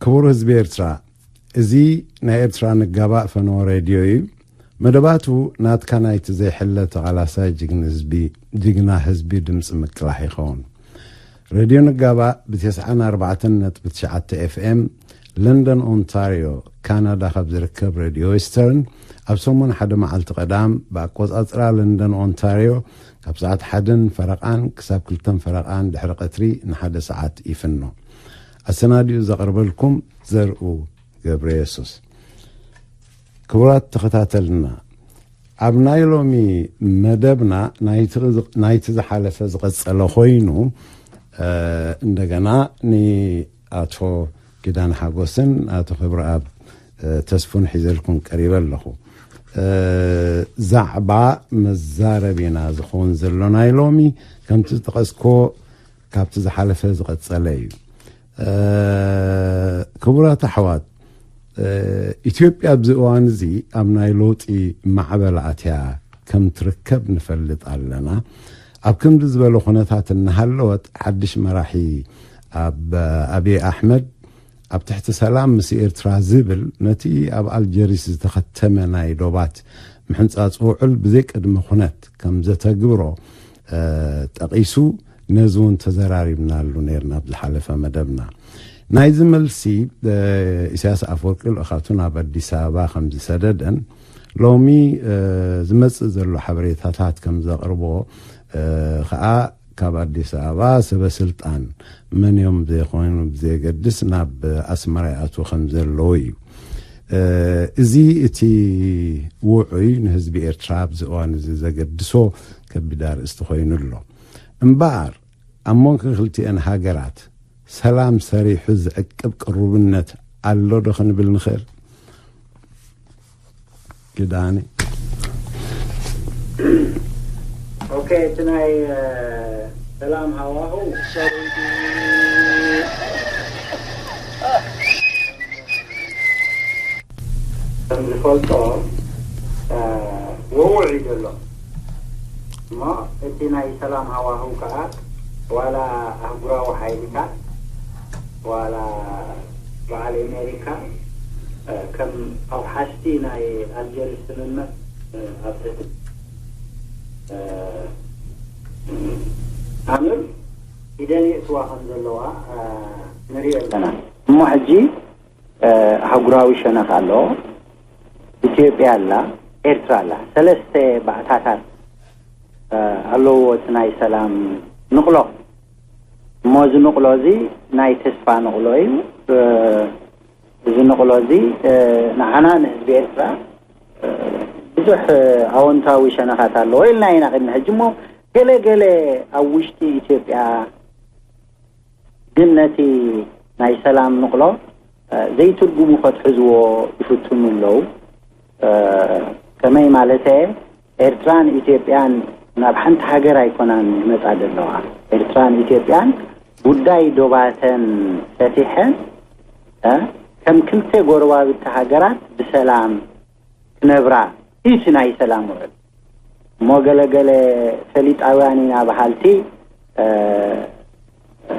ክቡር ህዝቢ ኤርትራ፣ እዚ ናይ ኤርትራ ንጋባእ ፈነወ ሬድዮ እዩ። መደባቱ ናትካ ናይቲ ዘይሕለ ተቓላሳይ ጅግና ህዝቢ፣ ጅግና ህዝቢ ድምፂ ምቅላሕ ይኸውን። ሬድዮ ንጋባእ ብ94.9 ኤፍኤም ለንደን ኦንታሪዮ ካናዳ ካብ ዝርከብ ሬድዮ ዌስተርን ኣብ ሰሙን ሓደ መዓልቲ ቀዳም ብኣቆጻጽራ ለንደን ኦንታሪዮ ካብ ሰዓት ሓደን ፈረቓን ክሳብ ክልተን ፈረቓን ድሕሪ ቀትሪ ንሓደ ሰዓት ይፍኖ። ኣሰናዲኡ ዘቕርበልኩም ዘርኡ ገብረ የሱስ። ክቡራት ተኸታተልና፣ ኣብ ናይ ሎሚ መደብና ናይቲ፣ ናይቲ ዝሓለፈ ዝቐጸለ ኮይኑ፣ እ፣ እንደገና ንኣቶ ኪዳን ሓጎስን ኣቶ ክብረኣብ፣ እ፣ ተስፉን ሒዘልኩም ቀሪበ ኣለኹ። እ፣ ዛዕባ መዛረቢና ዝኸውን ዘሎ ናይ ሎሚ ከምቲ ዝጠቐስኮ ካብቲ ዝሓለፈ ዝቐጸለ እዩ። እ፣ ክቡራት ኣሕዋት፣ እ፣ ኢትዮጵያ ኣብዚ እዋን እዚ ኣብ ናይ ለውጢ ማዕበል ኣትያ ከም ትርከብ ንፈልጥ ኣለና። ኣብ ከምዚ ዝበለ ኩነታት እናሃለወት ሓድሽ መራሒ ኣብ ኣብይ ኣሕመድ ኣብ ትሕቲ ሰላም ምስ ኤርትራ ዝብል ነቲ ኣብ ኣልጀሪስ ዝተኸተመ ናይ ዶባት ምሕንጻጽ ውዕል ብዘይ ቅድመ ኩነት ከም ዘተግብሮ፣ እ፣ ጠቒሱ ነዚ እውን ተዘራሪብናሉ ነርና ኣብ ዝሓለፈ መደብና። ናይዚ መልሲ፣ እ፣ ኢሳያስ ኣፈወርቂ ልኡኻቱ ናብ ኣዲስ ኣበባ ከም ዝሰደደን ሎሚ፣ እ፣ ዝመጽእ ዘሎ ሓበሬታታት ከም ዘቕርቦ፣ እ፣ ኸኣ ካብ ኣዲስ ኣበባ ሰበ ስልጣን መን እዮም ዘይኮኑ ብዘየገድስ ናብ ኣስመራ ይኣትዉ ከም ዘለዉ እዩ። እ፣ እዚ እቲ ውዑይ ንህዝቢ ኤርትራ ኣብዚ እዋን እዚ ዘገድሶ ከቢድ ኣርእስቲ ኮይኑ ኣሎ። እምበኣር ኣብ መንጎ ክልቲኤን ሃገራት ሰላም ሰሪሑ ዝዕቅብ ቅሩብነት ኣሎ ዶ ክንብል ንኽእል? ኪዳነ። ኦኬ፣ እቲ ናይ፣ እ፣ ሰላም ሃዋሁ ከም ዝፈልጦ፣ እ፣ ውውዕ እዩ ዘሎ። እሞ እቲ ናይ ሰላም ሃዋሁ ከኣ ዋላ ኣህጉራዊ ሓይልታት ዋላ በዓል ኣሜሪካ፣ እ፣ ከም ኣውሓስቲ ናይ ኣልጀርስ ስምምዕ፣ እ፣ ኣብ ትሕቲ፣ እ፣ ኣምር ኢደን የእትዋ ከም ዘለዋ፣ እ፣ ንርኢ ኣለና። እሞ ሕጂ፣ እ፣ ኣህጉራዊ ሸነኽ ኣሎ። ኢትዮጵያ ኣላ፣ ኤርትራ ኣላ። ሰለስተ ባእታታት፣ እ፣ ኣለዎ እቲ ናይ ሰላም ንቕሎ። እሞ እዚ ንቕሎ እዚ ናይ ተስፋ ንቕሎ እዩ። እ፣ እዚ ንቕሎ እዚ፣ እ፣ ንዓና ንህዝቢ ኤርትራ፣ እ፣ ብዙሕ፣ እ፣ ኣወንታዊ ሸነኻት ኣለዎ ኢልና ኢና ቅድሚ ሕጂ። እሞ ገለ ገለ ኣብ ውሽጢ ኢትዮጵያ ግን ነቲ ናይ ሰላም ንቕሎ፣ እ፣ ዘይትርጉሙ ከትሕዝዎ ይፍትኑ ኣለዉ። እ፣ ከመይ ማለተየ፣ ኤርትራን ኢትዮጵያን ናብ ሓንቲ ሃገር ኣይኮናን ዝመጻ ዘለዋ። ኤርትራን ኢትዮጵያን ጉዳይ ዶባተን ፈቲሐን፣ እ፣ ከም ክልተ ጎረባብቲ ሃገራት ብሰላም ክነብራ እዩ እቲ ናይ ሰላም ውዕል። እሞ ገለገለ ፈሊጣውያን ኢና በሃልቲ፣ እ፣ እ፣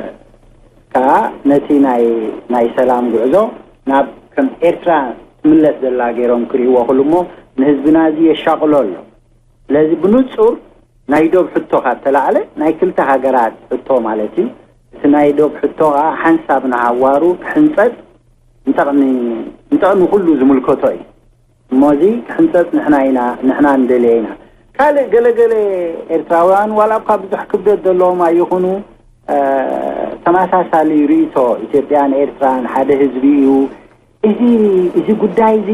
ከኣ ነቲ ናይ፣ ናይ ሰላም ጉዕዞ ናብ ከም ኤርትራ ትምለስ ዘላ ገይሮም ክርእይዎ ክሉ እሞ ንህዝብና እዚ የሻቕሎ ኣሎ። ስለዚ ብንጹር ናይ ዶብ ሕቶ ካብ ተላዕለ ናይ ክልተ ሃገራት ሕቶ ማለት እዩ። እቲ ናይ ዶብ ሕቶ ከኣ ሓንሳብ ንሃዋሩ ክሕንጸጽ ንጠቕሚ፣ ንጠቕሚ ኩሉ ዝምልከቶ እዩ። እሞ እዚ ክሕንጸጽ ንሕና ኢና፣ ንሕና ንደልዮ ኢና። ካልእ ገለገለ ኤርትራውያን ዋላ እኳ ብዙሕ ክብደት ዘለዎም ኣይኹኑ፣ እ፣ ተመሳሳሊ ርእይቶ ኢትዮጵያን ኤርትራን ሓደ ህዝቢ እዩ። እዚ፣ እዚ ጉዳይ እዚ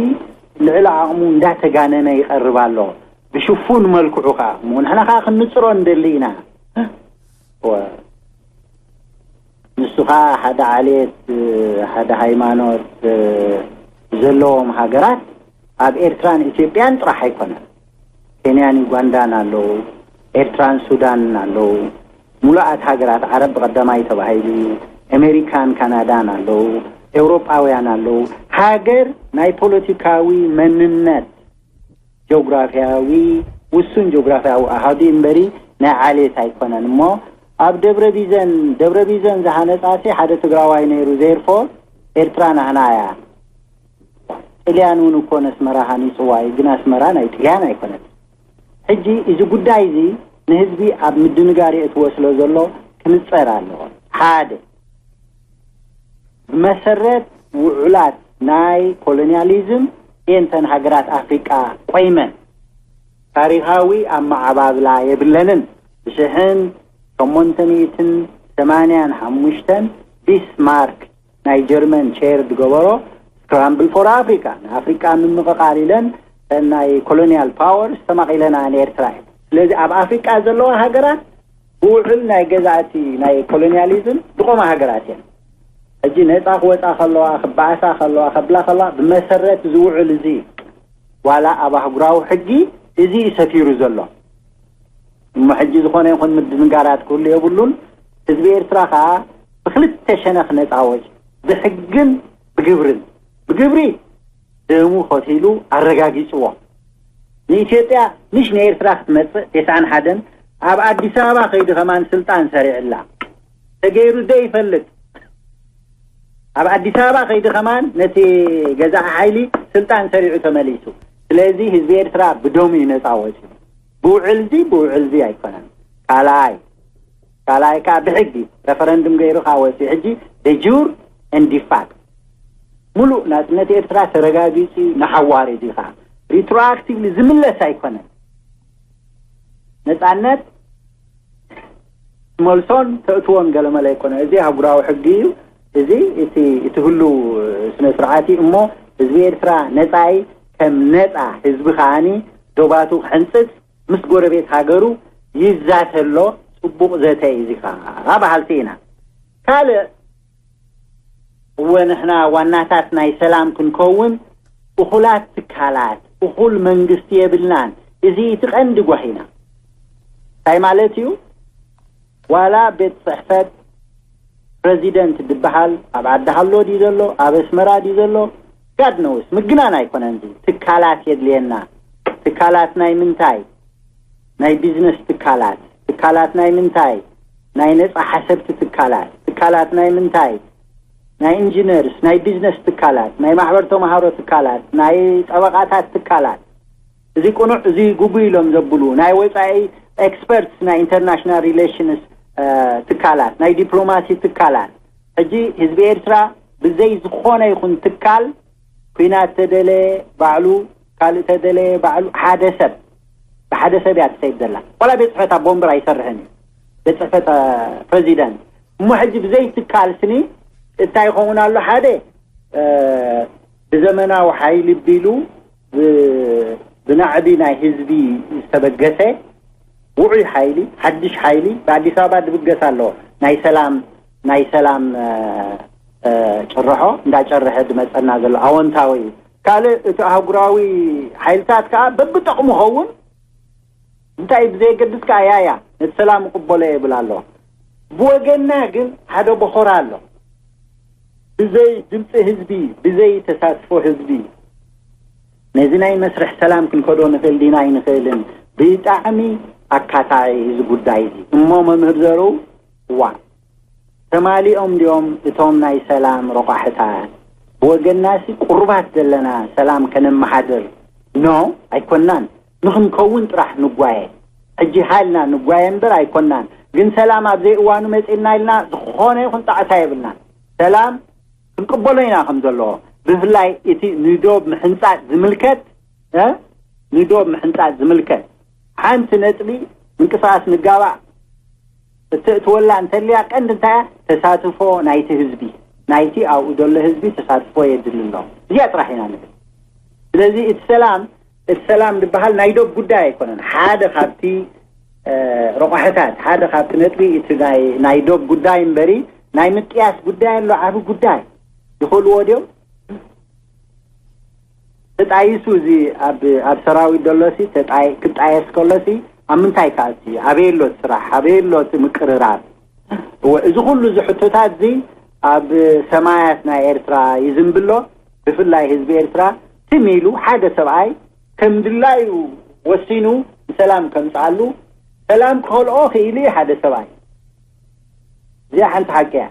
ልዕሊ ዓቕሙ እንዳተጋነነ ይቐርብ ኣሎ። ብሽፉን መልክዑ ከኣ እሞ ንሕና ከኣ ክንጽሮ ንደሊ ኢና። ወ-፣ ንሱ ከኣ ሓደ ዓሌት፣ ሓደ ሃይማኖት ዘለዎም ሃገራት ኣብ ኤርትራን ኢትዮጵያን ጥራሕ ኣይኮነን። ኬንያን ዩጋንዳን ኣለዉ፣ ኤርትራን ሱዳንን ኣለዉ። ሙሉኣት ሃገራት ዓረብ ብቐዳማይ ተባሂሉ እዩ። ኣሜሪካን ካናዳን ኣለዉ፣ ኤውሮጳውያን ኣለዉ። ሃገር ናይ ፖለቲካዊ መንነት ጀውግራፍያዊ፣ ውሱን ጀውግራፍያዊ ኣሃዱ እምበሪ ናይ ዓሌት ኣይኮነን። እሞ ኣብ ደብረ ቢዘን፣ ደብረ ቢዘን ዝሃነጻሲ ሓደ ትግራዋይ ነይሩ፣ ዜርፎ ኤርትራ ናህና እያ። ጥልያን እውን እኮ ነስመራ ሃኒጽዋ እዩ፣ ግን ኣስመራ ናይ ጥልያን ኣይኮነት። ሕጂ እዚ ጉዳይ እዚ ንህዝቢ ኣብ ምድንጋር የእትዎ ስለ ዘሎ ክንጸር ኣለዎ። ሓደ፣ ብመሰረት ውዑላት ናይ ኮሎኒያሊዝም እየን እተን ሃገራት ኣፍሪቃ ቆይመን። ታሪኻዊ ኣመዓባብላ የብለንን። ብሽሕን ሸሞንተ ሚእትን ሰማንያን ሓሙሽተን ቢስማርክ ናይ ጀርመን ቸር ዝገበሮ ስክራምብል ፎር ኣፍሪካ፣ ንኣፍሪካ ምምቕቓል ኢለን ናይ ኮሎኒያል ፓወር ዝተማቒለና ንኤርትራ እዩ። ስለዚ ኣብ ኣፍሪካ ዘለዋ ሃገራት ብውዕል ናይ ገዛእቲ ናይ ኮሎኒያሊዝም ዝቆማ ሃገራት እየን። ሕጂ ነፃ ክወፃ ከለዋ፣ ክበኣሳ ከለዋ፣ ከብላ ከለዋ ብመሰረት ዝውዕል እዚ ዋላ ኣብ ኣህጉራዊ ሕጊ እዚ እዩ ሰፊሩ ዘሎ። እሞ ሕጂ ዝኾነ ይኹን ምድንጋራት ክህሉ የብሉን። ህዝቢ ኤርትራ ከዓ ብክልተ ሸነኽ ነፃ ወፂ፣ ብሕግን ብግብርን። ብግብሪ ደሙ ከፊሉ ኣረጋጊፅዎ። ንኢትዮጵያ ምሽ ንኤርትራ ክትመፅእ ተስዓን ሓደን ኣብ ኣዲስ ኣበባ ከይዱ ከማን ስልጣን ሰሪዕላ። ተገይሩ ዘይፈልጥ ኣብ ኣዲስ ኣበባ ከይዱ ከማን ነቲ ገዛኢ ሓይሊ ስልጣን ሰሪዑ ተመሊሱ። ስለዚ ህዝቢ ኤርትራ ብደሙ እዩ ነፃ ወፂኡ። ብውዕልዚ ብውዕልዚ ኣይኮነን። ካልኣይ ካልኣይ ከዓ ብሕጊ ረፈረንድም ገይሩ ከዓ ወፂኡ። ሕጂ ደጁር ኤንዲፋክት ሙሉእ ናፅነት ኤርትራ ተረጋጊፁ እዩ። ንሓዋር እዚ ከዓ ሪትሮኣክቲቭሊ ዝምለስ ኣይኮነን። ነፃነት መልሶን ተእትዎን ገለመለ ኣይኮነ። እዚ ኣህጉራዊ ሕጊ እዩ። እዚ እቲ እቲ ህሉ ስነ ስርዓት እዩ። እሞ ህዝቢ ኤርትራ ነፃ እዩ። ከም ነፃ ህዝቢ ከዓኒ ዶባቱ ክሕንፅፅ ምስ ጎረቤት ሃገሩ ይዛተ ኣሎ። ፅቡቕ ዘተ እዩ። እዚ ከዓ በሃልቲ ኢና። ካልእ እወ ንሕና ዋናታት ናይ ሰላም ክንከውን እኹላት ትካላት፣ እኹል መንግስቲ የብልናን። እዚ እቲ ቀንዲ ጓሂና። እንታይ ማለት እዩ? ዋላ ቤት ጽሕፈት ፕረዚደንት ዝበሃል ኣብ ዓዲ ሃሎ ድዩ ዘሎ፣ ኣብ ኣስመራ ድዩ ዘሎ፣ ጋድ ነውስ ምግናን ኣይኮነን። እዚ ትካላት የድልየና። ትካላት ናይ ምንታይ? ናይ ቢዝነስ ትካላት። ትካላት ናይ ምንታይ? ናይ ነፃ ሓሰብቲ ትካላት። ትካላት ናይ ምንታይ? ናይ ኢንጂነርስ፣ ናይ ቢዝነስ ትካላት፣ ናይ ማሕበር ተምሃሮ ትካላት፣ ናይ ጠበቃታት ትካላት። እዚ ቅኑዕ፣ እዚ ግጉይ ኢሎም ዘብሉ ናይ ወፃኢ ኤክስፐርትስ፣ ናይ ኢንተርናሽናል ሪሌሽንስ ትካላት፣ ናይ ዲፕሎማሲ ትካላት። ሕጂ ህዝቢ ኤርትራ ብዘይ ዝኾነ ይኹን ትካል ኩናት ተደለ ባዕሉ፣ ካልእ ተደለ ባዕሉ፣ ሓደ ሰብ ብሓደ ሰብ እያ ትሰይድ ዘላ። ዋላ ቤት ጽሕፈት ኣብ ወንበር ኣይሰርሕን እዩ፣ ቤት ጽሕፈት ፕረዚደንት። እሞ ሕጂ ብዘይ ትካል ስኒ እንታይ ይኸውን ኣሎ? ሓደ ብዘመናዊ ሓይሊ ቢሉ ብናዕቢ ናይ ህዝቢ ዝተበገሰ ውዑይ ሓይሊ፣ ሓድሽ ሓይሊ ብኣዲስ ኣበባ ድብገስ ኣሎ። ናይ ሰላም ናይ ሰላም ጭርሖ እንዳጨርሐ ድመፀና ዘሎ ኣወንታዊ እዩ። ካልእ እቲ ኣህጉራዊ ሓይልታት ከዓ በብጠቕሙ ኸውን እንታይ ብዘየገድስ ከዓ ያያ ነቲ ሰላም እቕበሎ የብል ኣሎ። ብወገንና ግን ሓደ ቦኾራ ኣሎ። ብዘይ ድምፂ ህዝቢ፣ ብዘይ ተሳትፎ ህዝቢ ነዚ ናይ መስርሕ ሰላም ክንከዶ ንኽእል ዲና ኣይንኽእልን? ብጣዕሚ ኣካታዒ እዚ ጉዳይ እዚ። እሞ መምህር ዘርኡ፣ እዋ ተማሊኦም ድዮም እቶም ናይ ሰላም ረቋሕታት? ብወገናሲ ቁሩባት ዘለና ሰላም ከነመሓድር ኖ ኣይኮናን። ንኽንከውን ጥራሕ ንጓየ። ሕጂ ሃልና ንጓየ እምበር ኣይኮናን። ግን ሰላም ኣብ ዘይእዋኑ መጺእልና ኢልና ዝኾነ ይኹን ጣዕሳ የብልናን። ሰላም ክንቅበሎ ኢና ከም ዘለዎ። ብፍላይ እቲ ንዶብ ምሕንጻጽ ዝምልከት፣ እ? ንዶብ ምሕንጻጽ ዝምልከት ሓንቲ ነጥቢ ምንቅስቃስ ንጋባእ እትእትወላ እንተልያ ቀንዲ እንታይ እያ? ተሳትፎ ናይቲ ህዝቢ፣ ናይቲ ኣብኡ ዘሎ ህዝቢ ተሳትፎ የድሊ ኣሎ። እዚኣ ጥራሕ ኢና ንብል። ስለዚ እቲ ሰላም፣ እቲ ሰላም ዝበሃል ናይ ዶብ ጉዳይ ኣይኮነን። ሓደ ካብቲ፣ እ፣ ረቋሕታት፣ ሓደ ካብቲ ነጥቢ እቲ ናይ፣ ናይ ዶብ ጉዳይ እምበሪ ናይ ምጥያስ ጉዳይ ኣሎ፣ ዓቢ ጉዳይ። ይኽእልዎ ድዮም? ተጣይሱ እዚ ኣብ፣ ኣብ ሰራዊት ደሎሲ ተጣይ-፣ ክጣየስ ከሎሲ ኣብ ምንታይ ክኣቱ እዩ? ኣበይ ኣሎ እቲ ስራሕ? ኣበይ ኣሎ እቲ ምቅርራብ? እወ፣ እዚ ኩሉ እዚ ሕቶታት እዚ ኣብ ሰማያት ናይ ኤርትራ ይዝንብሎ። ብፍላይ ህዝቢ ኤርትራ ትም ኢሉ ሓደ ሰብኣይ ከም ድላዩ ወሲኑ ሰላም ከምጽኣሉ፣ ሰላም ክኸልኦ ክኢሉ እዩ ሓደ ሰብኣይ። እዚኣ ሓንቲ ሓቂ እያ።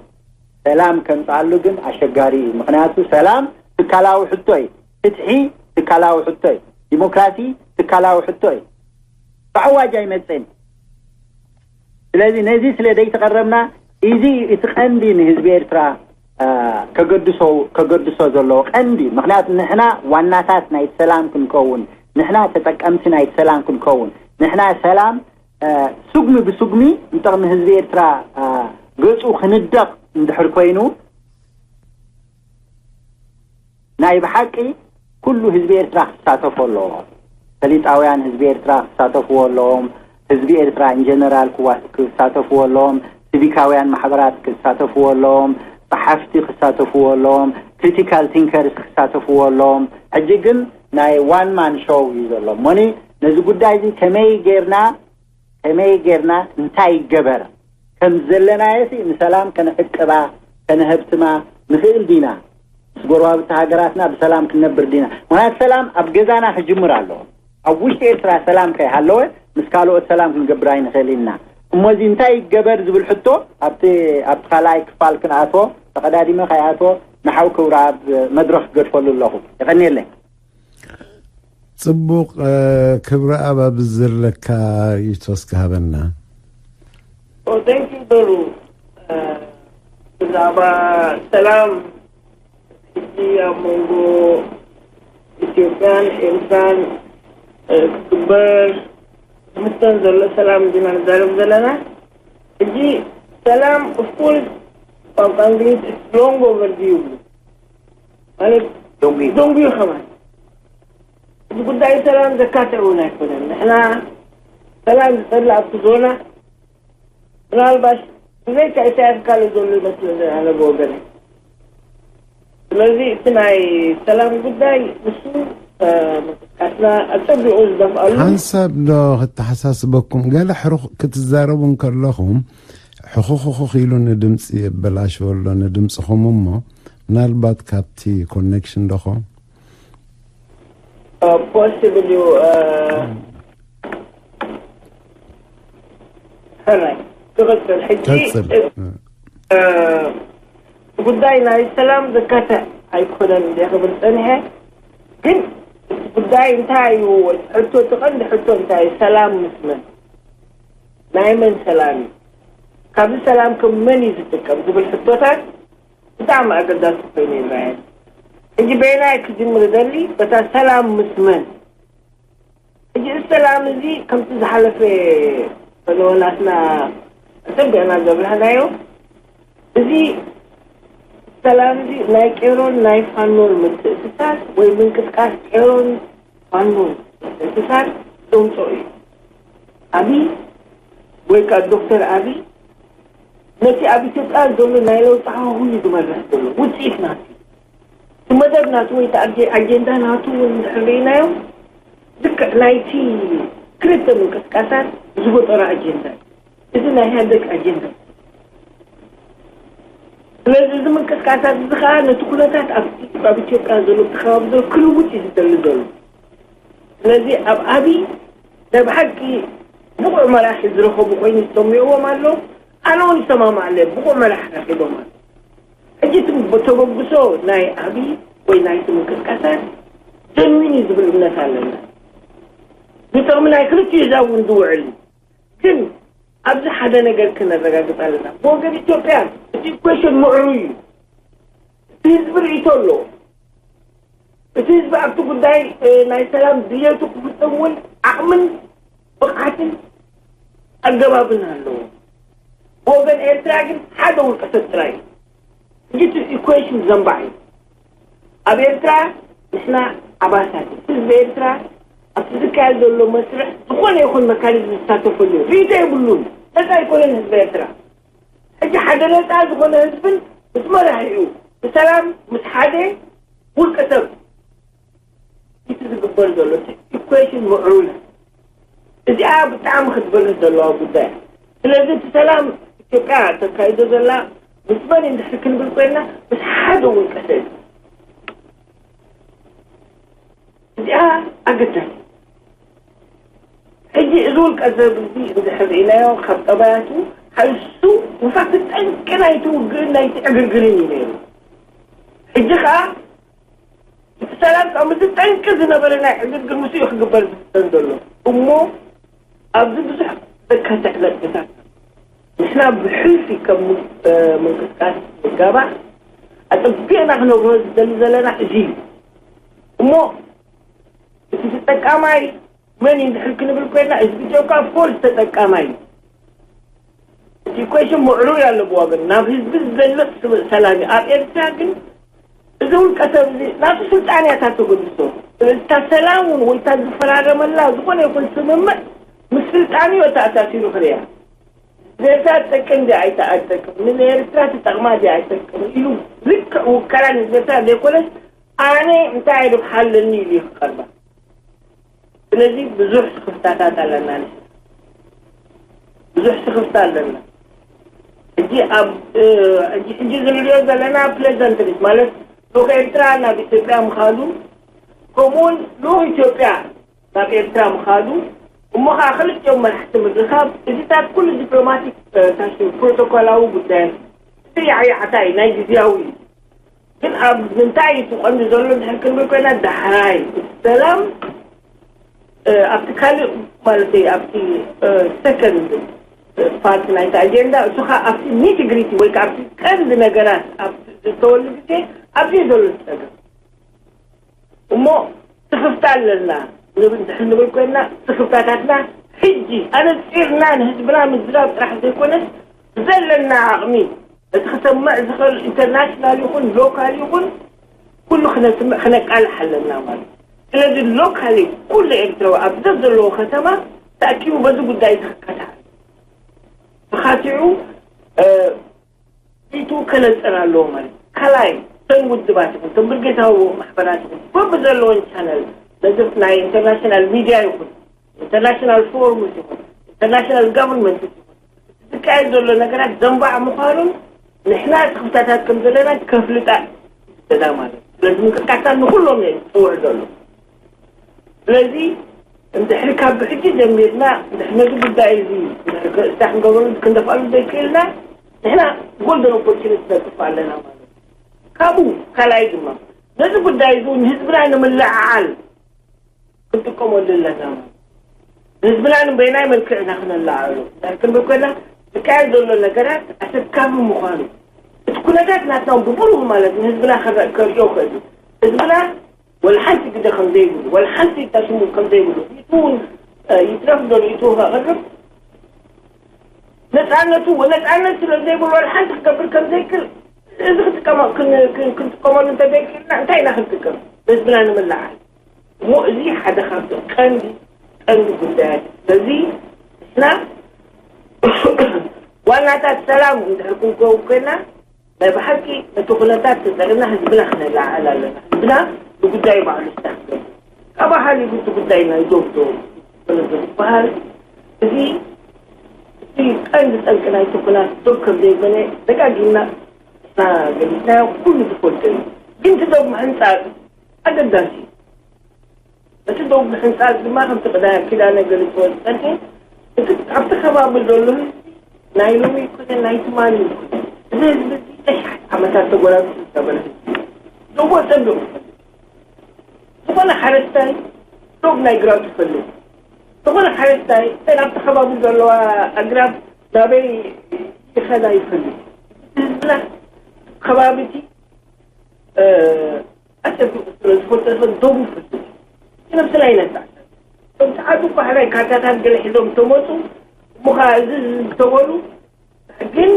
ሰላም ከምፅኣሉ ግን ኣሸጋሪ እዩ። ምክንያቱ ሰላም ትካላዊ ሕቶ እዩ። ፍትሒ ትካላዊ ሕቶ እዩ። ዲሞክራሲ ትካላዊ ሕቶ እዩ። ብኣዋጅ ኣይመፅእን። ስለዚ ነዚ ስለ ዘይተቐረብና፣ እዚ እቲ ቀንዲ ንህዝቢ ኤርትራ ከገድሶ ከገድሶ ዘለዎ ቀንዲ። ምክንያቱ ንሕና ዋናታት ናይቲ ሰላም ክንከውን፣ ንሕና ተጠቀምቲ ናይቲ ሰላም ክንከውን፣ ንሕና ሰላም ስጉሚ ብስጉሚ ንጥቕሚ ህዝቢ ኤርትራ ገጹ ክንደቕ እንድሕር ኮይኑ፣ ናይ ብሓቂ ኩሉ ህዝቢ ኤርትራ ክሳተፎ ኣለዎ። ፈሊጣውያን ህዝቢ ኤርትራ ክሳተፍዎ ኣለዎም። ህዝቢ ኤርትራ ኢንጀነራል ክሳተፍዎ ኣለዎም። ሲቪካውያን ማሕበራት ክሳተፍዎ ኣለዎም። ጸሓፍቲ ክሳተፍዎ ኣለዎም። ክሪቲካል ቲንከርስ ክሳተፍዎ ኣለዎም። ሕጂ ግን ናይ ዋን ማን ሾው እዩ ዘሎ። እሞኒ ነዚ ጉዳይ እዚ ከመይ ጌርና ከመይ ጌርና እንታይ ይገበር ከም ዘለናዮ ሲ ንሰላም ከነዕቅባ ከነሀብትማ ንኽእል ዲና? ምስ ጎረባብቲ ሃገራትና ብሰላም ክንነብር ዲና? ምክንያቱ ሰላም ኣብ ገዛና ክጅምር ኣለዎ። ኣብ ውሽጢ ኤርትራ ሰላም ከይሃለወ ምስ ካልኦት ሰላም ክንገብር ኣይንኽእል ኢና። እሞ እዚ እንታይ ይገበር ዝብል ሕቶ ኣብቲ ኣብቲ ካልኣይ ክፋል ክንኣትዎ ተቐዳዲመ ከይኣትዎ ንሓው ክብረኣብ መድረኽ ክገድፈሉ ኣለኹ። የቐንየለይ። ጽቡቕ። ክብረኣብ ኣብዚ ዘለካ ርእይቶ እስኪ ሃበና። ቴንኪዩ ዶሩ። ብዛዕባ ሰላም ሕጂ ኣብ መንጎ ኢትዮጵያን ኤርትራን ክግበር ዝምተን ዘሎ ሰላም እንዲና ንዛረብ ዘለና። ሕጂ ሰላም ኦፍኮርስ ቋንቋ እንግሊዝ ሎንግ ኦቨርዲው ይብሉ ማለት ደንጉዩ ከማን እዚ ጉዳይ ሰላም ዘካትዕ እውን ኣይኮነን። ንሕና ሰላም ዝጸልእ ኣብቲ ዞና ምናልባሽ ብዘይካ ኢሳያስ ካልእ ዘሎ ይመስለኒ ኣነ ብወገነይ። ስለዚ እቲ ናይ ሰላም ጉዳይ ንሱ ምንቅስቃስና ኣጸቢቑ ዝደፍኣሉ ሓንሳብ ዶ ክተሓሳስበኩም ገለ ሕሩኽ ክትዛረቡ እንከለኹም ሕኹኹኹኽ ኢሉ ንድምፂ የበላሽወሎ ንድምፅኹም እሞ ምናልባት ካብቲ ኮኔክሽን ዶኾ possible እዩ። ሕራይ ክቕፅል ሕጂ ጉዳይ ናይ ሰላም ዘካትዕ ኣይኮነን እንደ ክብል ፀኒሐ። ግን ጉዳይ እንታይ እዩ? ሕቶ እቲ ቀንዲ ሕቶ እንታይ እዩ? ሰላም ምስ መን? ናይ መን ሰላም እዩ? ካብዚ ሰላም ከም መን እዩ ዝጥቀም ዝብል ሕቶታት ብጣዕሚ ኣገዳሲ ኮይኑ ይረኣየኒ። ሕጂ በየናይ ክጅምር እደሊ? በታ ሰላም ምስ መን? ሕጂ እዚ ሰላም እዚ ከምቲ ዝሓለፈ ፈነወ ናትና ኣጸቢቕና ዘብራህናዮ፣ እዚ ሰላም እዚ ናይ ቄሮን ናይ ፋኖን ምትእስሳር ወይ ምንቅስቃስ ቄሮን ፋኖን ምትእስሳር ዘምጽኦ እዩ። ኣብይ ወይ ከዓ ዶክተር ኣብይ ነቲ ኣብ ኢትዮጵያ ዘሎ ናይ ለውጢ ሃዋሁ እዩ ዝመርሕ ዘሎ ውፅኢት ናቱ እቲ መደብ ናቱ ወይ ኣጀንዳ ናቱ እውን እንድሕር ርኢናዮ ልክዕ ናይቲ ክልተ ምንቅስቃሳት ዝፈጠሮ ኣጀንዳ እዚ ናይ ኢህኣደግ ኣጀንዳ ስለዚ እዚ ምንቅስቃሳት እዚ ከዓ ነቲ ኩነታት ኣብ ኢትዮጵያ ዘሎ እቲ ከባቢ ዘሎ ክልውጥ እዩ ዝደሊ ዘሎ ስለዚ ኣብ ኣብይ ናይ ብሓቂ ብቑዕ መራሒ ዝረኸቡ ኮይኑ ዝሰምዕዎም ኣሎ ኣነ እውን ይሰማማዕ ኣለ ብቑዕ መራሒ ረኺቦም ኣሎ ሕጂ ተበግሶ ናይ ኣብይ ወይ ናይቲ ምንቅስቃሳት ጀንዊን እዩ ዝብል እምነት ኣለና ንጥቕሚ ናይ ክልቲኡ ህዛብ እውን ዝውዕል እዩ ግን ኣብዚ ሓደ ነገር ክነረጋግፅ ኣለና ብወገን ኢትዮጵያ እቲ ኢኩዌሽን ምዕሩ እዩ እቲ ህዝቢ ርእይቶ ኣለዎ እቲ ህዝቢ ኣብቲ ጉዳይ ናይ ሰላም ድሌቱ ክፍፅም እውን ዓቕምን ብቕዓትን ኣገባብን ኣለዎ ብወገን ኤርትራ ግን ሓደ ውልቀ ሰብ ጥራይ እዩ ሕጂ እቲ ኢኩዌሽን ዘንባዕ እዩ ኣብ ኤርትራ ንሕና ዓባሳት ህዝቢ ኤርትራ ኣብቲ ዝካየድ ዘሎ መስርሕ ዝኾነ ይኹን መካኒዝም ዝሳተፈሉ ርእይቶ የብሉን ነፃ ኣይኮነን ህዝቢ ኤርትራ ሕጂ ሓደ ነፃ ዝኾነ ህዝብን ምስ መራሒኡ ብሰላም ምስ ሓደ ውልቀ ሰብ እቲ ዝግበር ዘሎ ኢኩዌሽን ምዕሩይ እዚኣ ብጣዕሚ ክትበርህ ዘለዋ ጉዳይ ስለዚ እቲ ሰላም ኢትዮጵያ ተካይዶ ዘላ ምስ መን እንድሕር ክንብል ኮይና ምስ ሓደ ውልቀ ሰብ እዚኣ ኣገዳሲ ሕጂ እዚ ውልቀ ሰብ እዚ እንድሕር ርኢናዮ ካብ ጠባያቱ ሓይሱ ውፋት ጠንቂ ናይቲ ውግእን ናይቲ ዕግርግርን እዩ ነይሩ። ሕጂ ኸዓ እቲ ሰላም ከምዚ ጠንቂ ዝነበረ ናይ ዕግርግር ምስኡ ክግበር ዝፍተን ዘሎ እሞ ኣብዚ ብዙሕ ዘካትዕ ነጥብታት ንሕና ብሕልፊ ከም እ፣ ምንቅስቃስ ምጋባእ ኣጸቢቕና ክነብሮ ዝደሊ ዘለና እዚ እዩ። እሞ እቲ ተጠቃማይ መን እዩ እንድሕር ክንብል ኮይና ህዝቢ ኢትዮጵያ ኦፍኮርስ ተጠቃማይ እዩ። እቲ ኢኩዌሽን ምዕሩይ ኣለዎ ግን ናብ ህዝቢ ዝዘልቕ ስብ- ሰላም እዩ። ኣብ ኤርትራ ግን እዚ ውልቀ ሰብ እዚ ናቱ ስልጣን እያ እታ ተገድሶ። ስለዚ እታ ሰላም እውን ወይ እታ ዝፈራረመላ ዝኾነ ይኹን ስምምዕ ምስ ስልጣኑ እዩ ተኣሳሲሩ ክርእያ። ንኤርትራ ትጠቅም ድያ ኣይትጠቅም፣ ንኤርትራ ትጠቕማ ድያ ኣይጠቅም ኢሉ ልክዕ ውከላ ንኤርትራ ዘይኮነስ ኣነ እንታይ ርብሓ ኣለኒ ኢሉ እዩ ክቐርባ። ስለዚ ብዙሕ ስኽፍታታት ኣለና፣ ብዙሕ ስኽፍታ ኣለና። ሕጂ ኣብ እ፣ ሕጂ ሕጂ ዝንሪኦ ዘለና ፕሌዛንትሪስ ማለት ልኡኽ ኤርትራ ናብ ኢትዮጵያ ምኻዱ ከምኡውን ልኡኽ ኢትዮጵያ ናብ ኤርትራ ምኻዱ እሞ ኸዓ ክልቲኦም መራሕቲ ምርኻብ እዚታት ኩሉ ዲፕሎማቲክ እ፣ ታሽ ፕሮቶኮላዊ ጉዳያት እቲ ያዕያዕታ እዩ ናይ ግዝያዊ እዩ። ግን ኣብ ምንታይ እዩ እቲ ቀንዲ ዘሎ እንድሕር ክንብል ኮይና ዳሕራይ እቲ ሰላም እ፣ ኣብቲ ካልእ ማለት እዩ ኣብቲ ሰከንድ ፓርቲ ናይቲ ኣጀንዳ እሱ ኸዓ ኣብቲ ኒቲግሪቲ ወይ ከዓ ኣብቲ ቀንዲ ነገራት ኣብ ዝተወሉ ግዜ ኣብዚ እዩ ዘሎ እቲ ጸገም። እሞ ስኽፍታ ኣለና ንብል እንድሕር ንብል ኮይና ስኽፍታታትና ሕጂ ኣነፂርና ንህዝብና ምዝራብ ጥራሕ ዘይኮነስ ዘለና ዓቕሚ እቲ ክሰምዕ ዝኽእል ኢንተርናሽናል ይኹን ሎካል ይኹን ኩሉ ክነስምዕ ክነቃልሕ ኣለና ማለት እዩ። ስለዚ ሎካሊ ኩሉ ኤርትራዊ ኣብ ዘዘለዎ ከተማ ተኣኪቡ በዚ ጉዳይ እዚ ክካታዕ ተኻቲዑ እ፣ ሪኢቱ ከነጽር ኣለዎ ማለት እዩ። ካልኣይ እተን ውድባት ይኹን እተን ብርጌታዊ ማሕበራት ይኹን በብዘለዎን ቻነል ነዚ ናይ ኢንተርናሽናል ሚድያ ይኹን ኢንተርናሽናል ፎርምስ ይኹን ኢንተርናሽናል ጋቨርንመንት ይኹን ዝካየድ ዘሎ ነገራት ዘንባዕ ምዃኑን ንሕና ስኽፍታታት ከም ዘለና ከፍልጣ ይግደዳ ማለት እዩ። ስለዚ ምንቅስቃስና ንኩሎም እዩ ዝፅውዕ ዘሎ። ስለዚ እንድሕሪ ካብ ብሕጂ ጀሚርና እንድሕሪ ነዚ ጉዳይ እዚ እንድሕሪ ክእስታ ክንገብረሉ ክንደፍኣሉ ዘይክእልና ንሕና ጎልደን ኦፖርቹኒቲ ነጥፍ ኣለና ማለት እዩ። ካብኡ ካልኣይ ድማ ነዚ ጉዳይ እዚ ንህዝብና ንምልዕዓል ክንጥቀመሉ ኣለና ማለት እዩ። ንህዝብና ንበይናይ መልክዕ ኢና ክነለዓዕሎ እንድሕሪ ክንብል ኮይና ዝካየድ ዘሎ ነገራት ኣሰካፊ ምዃኑ እቲ ኩነታት ናትና እውን ብብሩህ ማለት ንህዝብና ክረ- ከርእዮ ክእል እዩ። ህዝብና ወላ ሓንቲ ግደ ከም ዘይብሉ ወላ ሓንቲ ታሽሙ ከም ዘይብሉ ሪኢቱ እውን እ፣ ይትረፍ ዶ ሪኢቱ ከቕርብ ነፃነቱ ነፃነት ስለ ዘይብሉ ወላ ሓንቲ ክገብር ከም ዘይክእል እዚ ክጥቀመ- ክን- ክን- ክንጥቀመሉ እንተዘይክእልና እንታይ ኢና ክንጥቀም ህዝብና ንምልዓል እሞ እዚ ሓደ ካብቲ ቀንዲ ቀንዲ ጉዳያት እዩ። ስለዚ ንሕና ዋናታት ሰላም እንድሕር ክንከውን ኮይና ናይ ብሓቂ ነቲ ኩነታት ተጠሪና ህዝብና ክነለዓዕል ኣለና። ህዝብና ንጉዳዩ ባዕሉ ዝታሕገ ካብ ሓሊፉ እቲ ጉዳይ ናይ ዶብ ዶ ዝበሃል እዚ እቲ ቀንዲ ጠንቂ ናይቲ ኩናት ዶብ ከም ዘይኮነ ደጋጊምና ገሊፅናዮ ኩሉ ዝፈልጦ እዩ። ግን እቲ ዶብ ምሕንፃፅ ኣገዳሲ እዩ። እቲ ዶብ ምሕንፃፅ ድማ ከምቲ ቅዳ ኪዳነ ገሊፅዎ ዝፀንሐ እቲ ኣብቲ ከባቢ ዘሎ ህዝቢ ናይ ሎሚ ይኮነ ናይ ትማሊ ይኮነ እዚ ህዝቢ እዚ ተሽሓት ዓመታት ተጎራቢቱ ዝነበረ ህዝቢ እዩ። ዶቡ ኣፀቢቑ ይፈልጥ። ዝኾነ ሓረስታይ ዶብ ናይ ግራቱ ይፈልጥ። ዝኾነ ሓረስታይ እተን ኣብቲ ከባቢ ዘለዋ ኣግራብ ናበይ ይኸዳ ይፈልጥ። ህዝብና ከባቢ እቲ ኣጸቢቑ ስለ ዝፈልጦ ሰብ ዶቡ ይፈልጥ። ነብስና ይነሳዕ እቶም ተዓዱ ባሕራይ ካርታታት ገለ ሒዞም ተመፁ እሞ ከዓ እዚ ዝተበሉ ግን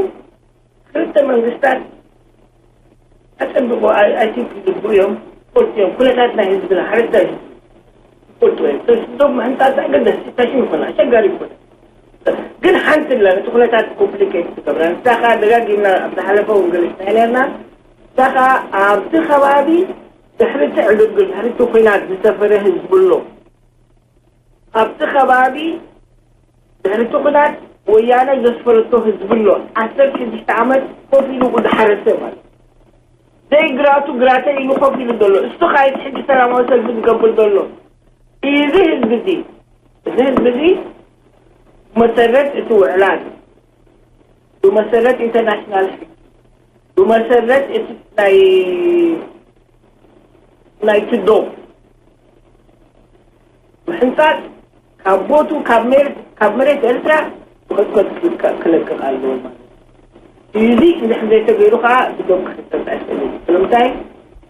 ክልተ መንግስታት ኣጸቢቑ ኣይቲንክ ይልቡ እዮም ይፈልጡ እዮም ኩነታት ናይ ህዝብና ሓረስታይ ህዝቢ ይፈልጡ እዮም። ዶብ ምሕንፃፅ ኣገዳሲ ታሽም ይኮነ ኣሸጋሪ ይኮነ ግን ሓንቲ ላ ነቲ ኩነታት ኮምፕሊኬት ትገብራ ንሳ ከዓ ደጋጊምና ኣብ ዝሓለፈ እውን ገሊፅና ነርና ንሳ ከዓ ኣብቲ ከባቢ ድሕሪ እቲ ዕግርግር ድሕሪ እቲ ኩናት ዝሰፈረ ህዝቢ ኣሎ። ኣብቲ ከባቢ ድሕሪ እቲ ኩናት ወያነ ዘስፈረቶ ህዝቢ ኣሎ። ዓሰርተ ሽዱሽተ ዓመት ኮፍ ኢሉ ዝሓረሰ ማለት ዘይግራቱ ግራተ ኢሉ ኮፍ ኢሉ ዘሎ እሱ ካይት ሕጂ ሰላማዊ ሰልፊ ዝገብር ዘሎ እዚ ህዝቢ እዚ እዚ ህዝቢ እዚ መሰረት እቲ ውዕላት ብመሰረት ኢንተርናሽናል ሕጊ፣ ብመሰረት እቲ ናይ ናይቲ ዶብ ምሕንጻጽ ካብ ቦቱ ካብ መሬት ካብ መሬት ኤርትራ ብቅጽበት ክልቀ- ክለቅቕ ኣለዎ ማለት እዩ። እዚ እንድሕር ዘይተገይሩ ከዓ እቲ ዶብ ክሕንጸጽ ኣይኽእልን እዩ። ስለምንታይ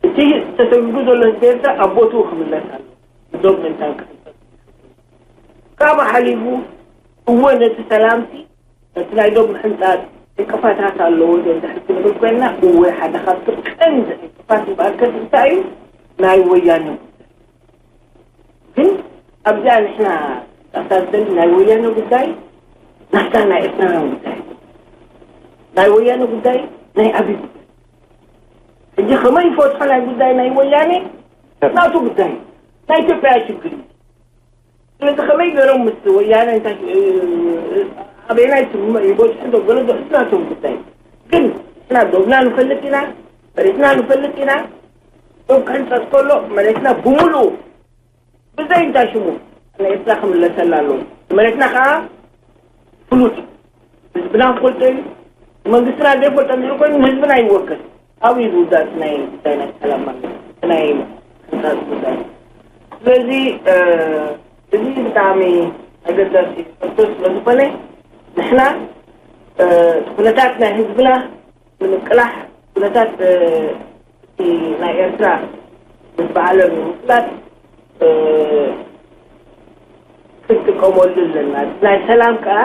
እቲ ተሰጊጉ ዘሎ ህዝቢ ኤርትራ ኣብ ቦትኡ ክምለስ ኣለዎ። ዶብ ምእንታን ክሕንጸጽ ካብኡ ሓሊፉ እወ ነቲ ሰላምሲ ነቲ ናይ ዶብ ምሕንጻጽ ዕንቅፋታት ኣለዎ ዶ እንድሕር ክንብል ኮይንና እወ ሓደ ካብቲ ቀንዲ ዕንቅፋት እምበኣርከስ እንታይ እዩ ናይ ወያነ ጉዳይ ግን ኣብዚኣ ንሕና ጣፍታ ዝደሊ ናይ ወያነ ጉዳይ ናታ ናይ ኤርትራውያን ጉዳይ ናይ ወያነ ጉዳይ ናይ ኣብይ ጉዳይ ሕጂ ከመይ ይፈትሖ ናይ ጉዳይ ናይ ወያነ ናቱ ጉዳይ ናይ ኢትዮጵያ ሽግር እዩ ስለዚ ከመይ ገይሮም ምስ ወያነ እንታይ ኣበይናይ ይበፅሑ ዶ ገለ ዶ ናቶም ጉዳይ ግን ንሕና ዶብና ንፈልጥ ኢና መሬትና ንፈልጥ ኢና ዶብ ክሕንፀፅ ከሎ መሬትና ብምሉኡ ብዘይ እንታይ ሽሙ ንኤርትራ ክምለሰላ ኣለዎ መሬትና ከዓ ፍሉጥ እዩ ህዝብና ክፈልጦ እዩ መንግስትና ዘይፈልጦ እንድሕር ኮይኑ ንህዝብና ይወከል ኣብኡ እዩ ዝውዳእ እቲ ናይ ጉዳይ ናይ ሰላም ማለት እዩ እቲ ናይ ሕንፃፅ ጉዳይ ስለዚ እዚ ብጣዕሚ ኣገዳሲ ሕቶ ስለዝኾነ ንሕና እቲ ኩነታት ናይ ህዝብና ንምቅላሕ ኩነታት እቲ ናይ ኤርትራ ምስ በዓሎም ንምፍላጥ ክንጥቀመሉ ኣለና። ናይ ሰላም ከኣ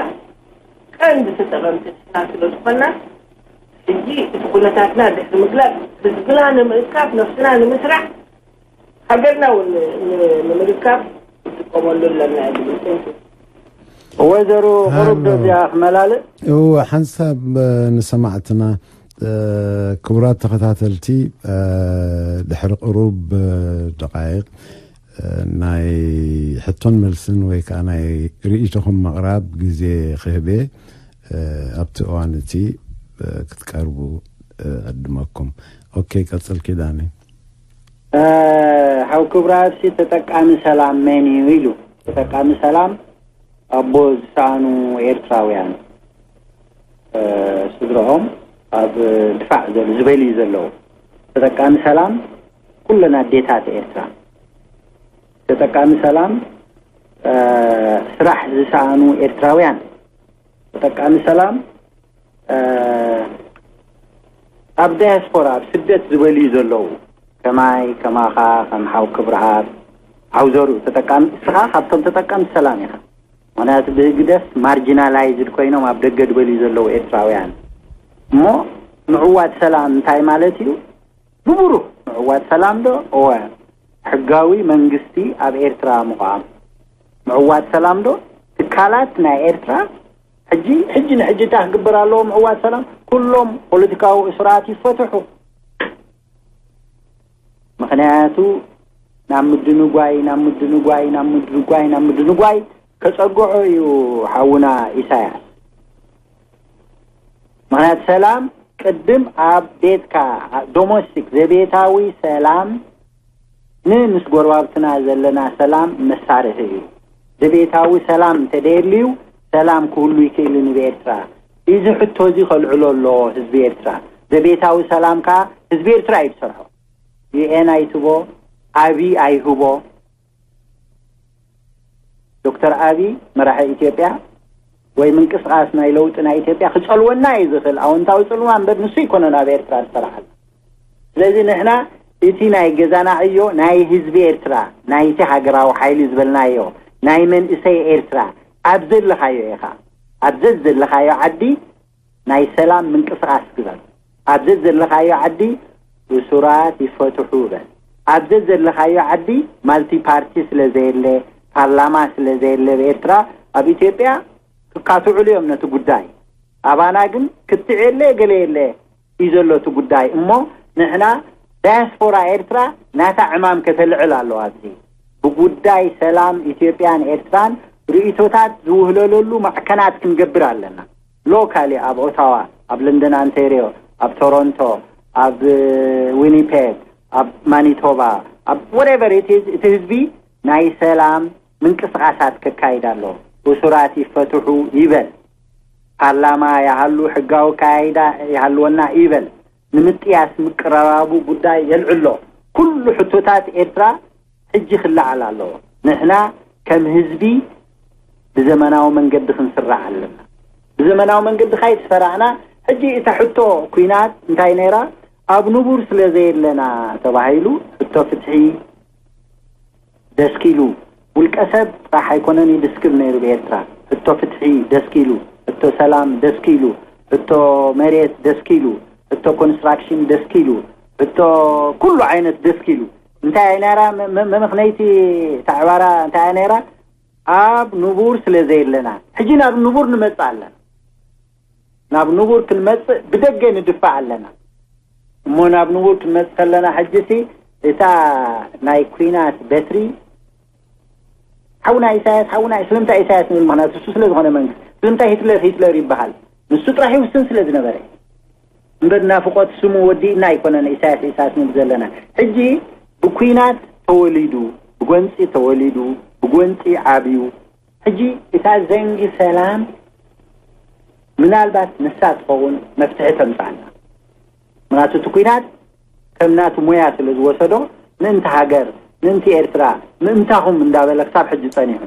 ቀንዲ ተጠቐምቲ ንሕና ስለ ዝኾና ሕጂ እቲ ኩነታትና ድሕሪ ምግላጽ ህዝብና ንምእካብ ነብስና ንምስራዕ ሃገርና እውን ንምርካብ ክንጥቀመሉ ኣለና እየ ዝብል። Thank you። ወይዘሮ ቁሩብ ዶ እዚኣ ክመላልእ? እወ፣ ሓንሳብ ንሰማዕትና ክቡራት ተኸታተልቲ ድሕሪ ቅሩብ ደቃይቕ ናይ ሕቶን መልስን ወይ ከዓ ናይ ርእይቶኹም ምቕራብ ግዜ ክህቤ ኣብቲ እዋን እቲ ክትቀርቡ ዕድመኩም። ኦኬ፣ ቀጽል ኪዳነ። ሓው ክብራብሲ ተጠቃሚ ሰላም መን እዩ ኢሉ ተጠቃሚ ሰላም ኣቦ ዝሰኣኑ ኤርትራውያን ስድረኦም ኣብ ድፋዕ ዝበልዩ ዘለዉ ተጠቃሚ ሰላም ኩለን ኣዴታት ኤርትራ ተጠቃሚ ሰላም ስራሕ ዝሰኣኑ ኤርትራውያን ተጠቃሚ ሰላም ኣብ ዳያስፖራ ኣብ ስደት ዝበልዩ ዘለዉ ከማይ ከማኻ ከም ሓው ክብረኣብ ሓው ዘርኡ ተጠቃሚ እስኻ ካብቶም ተጠቀምቲ ሰላም ኢኻ። ምኽንያቱ ብህግደፍ ማርጂናላይዝድ ኮይኖም ኣብ ደገ ዝበልዩ ዘለዉ ኤርትራውያን እሞ ምዕዋት ሰላም እንታይ ማለት እዩ? ብብሩህ ምዕዋት ሰላም ዶ? እወ ሕጋዊ መንግስቲ ኣብ ኤርትራ ምቋም ምዕዋት ሰላም ዶ? ትካላት ናይ ኤርትራ ሕጂ ሕጂ ንሕጂ እንታይ ክግበር ኣለዎ ምዕዋት ሰላም ኩሎም ፖለቲካዊ እሱራት ይፈትሑ ምኽንያቱ ናብ ምድንጓይ ናብ ምድንጓይ ናብ ምድንጓይ ናብ ምድንጓይ ከፀግዖ እዩ ሓውና ኢሳያስ ምኽንያቱ ሰላም ቅድም ኣብ ቤትካ ዶሞስቲክ ዘቤታዊ ሰላም ን ምስ ጎረባብትና ዘለና ሰላም መሳርሒ እዩ። ዘቤታዊ ሰላም እንተደየልዩ ሰላም ክህሉ ይክእልን ብኤርትራ። እዚ ሕቶ እዚ ከልዕሎ ኣለዎ ህዝቢ ኤርትራ። ዘቤታዊ ሰላም ከኣ ህዝቢ ኤርትራ እዩ ዝሰርሖ። ዩኤን ኣይትቦ፣ ኣቢ ኣይህቦ። ዶክተር ኣቢ መራሒ ኢትዮጵያ ወይ ምንቅስቃስ ናይ ለውጢ ናይ ኢትዮጵያ ክጸልወና እዩ ዝኽእል ኣወንታዊ ጽልዋ እምበር ንሱ ይኮነን ኣብ ኤርትራ ዝሰርሓል ስለዚ ንሕና እቲ ናይ ገዛና ዕዮ ናይ ህዝቢ ኤርትራ ናይቲ ሃገራዊ ሓይሊ ዝበልናዮ ናይ መንእሰይ ኤርትራ ኣብ ዘለኻዮ ኢኻ ኣብ ዘዘለኻዮ ዓዲ ናይ ሰላም ምንቅስቃስ ግበር ኣብ ዘዘለኻዮ ዓዲ እሱራት ይፈትሑ በል ኣብ ዘዘለኻዮ ዓዲ ማልቲ ፓርቲ ስለዘየለ ፓርላማ ስለዘየለ ኤርትራ ኣብ ኢትዮጵያ ክካትዑሉ እዮም ነቲ ጉዳይ ኣባና ግን ክትዕ የለ ገለ የለ እዩ ዘሎ እቲ ጉዳይ እሞ ንሕና ዳያስፖራ ኤርትራ ናታ ዕማም ከተልዕል ኣለዋ ኣብዚ ብጉዳይ ሰላም ኢትዮጵያን ኤርትራን ርእይቶታት ዝውህለለሉ ማዕከናት ክንገብር ኣለና ሎካሊ ኣብ ኦታዋ ኣብ ለንደን ኣንቴርዮ ኣብ ቶሮንቶ ኣብ ዊኒፔግ ኣብ ማኒቶባ ኣብ ወሬቨር እቲ ህዝቢ ናይ ሰላም ምንቅስቃሳት ከካይድ ኣሎ እሱራት ይፈትሑ ይበል ፓርላማ ይሃሉ፣ ሕጋዊ ኣካያይዳ ይሃልወና ይበል፣ ንምጥያስ ምቅርራቡ ጉዳይ የልዕሎ። ኩሉ ሕቶታት ኤርትራ ሕጂ ክለዓል ኣለዎ። ንሕና ከም ህዝቢ ብዘመናዊ መንገዲ ክንስራዕ ኣለና። ብዘመናዊ መንገዲ ካይተሰራዕና፣ ሕጂ እታ ሕቶ ኲናት እንታይ ነይራ? ኣብ ንቡር ስለ ዘየለና ተባሂሉ ሕቶ ፍትሒ ደስኪሉ። ውልቀ ሰብ ጥራሕ ኣይኮነን ይድስክል ነይሩ ብኤርትራ። ሕቶ ፍትሒ ደስኪሉ፣ ሕቶ ሰላም ደስኪሉ፣ ሕቶ መሬት ደስኪሉ፣ ሕቶ ኮንስትራክሽን ደስኪሉ፣ ሕቶ ኩሉ ዓይነት ደስኪሉ። እንታይ ነይራ መ-፣ መ-፣ መመኽነይቲ ታዕባራ እንታይ ነይራ? ኣብ ንቡር ስለ ዘየለና። ሕጂ ናብ ንቡር ንመጽእ ኣለና። ናብ ንቡር ክንመጽእ ብደገ ንድፋዕ ኣለና። እሞ ናብ ንቡር ክንመጽእ ከለና፣ ሕጂሲ እታ ናይ ኲናት በትሪ፣ ሓውና ኢሳያስ፣ ሓውና፣ ስለምንታይ ኢሳያስ ንብል? ምኽንያቱ እሱ ስለ ዝኾነ መንግስቲ። ስለምንታይ ሂትለር፣ ሂትለር ይበሃል? ንሱ ጥራሕ ይውስን ስለ ዝነበረ። እምበር ናፍቖት ስሙ ወዲእና ኣይኮነን ኢሳያስ፣ ኢሳያስ ንብል ዘለና። ሕጂ ብኲናት ተወሊዱ፣ ብጎንጺ ተወሊዱ፣ ብጎንጺ ዓብዩ። ሕጂ እታ ዘንጊ ሰላም ምናልባት ንሳ ትኸውን መፍትሒ ተምጻኣና። ምኽንያቱ እቲ ኲናት ከም ናቱ ሞያ ስለ ዝወሰዶ፣ ምእንቲ ሃገር፣ ምእንቲ ኤርትራ፣ ምእንታኹም እንዳበለ ክሳብ ሕጂ ጸኒሑ።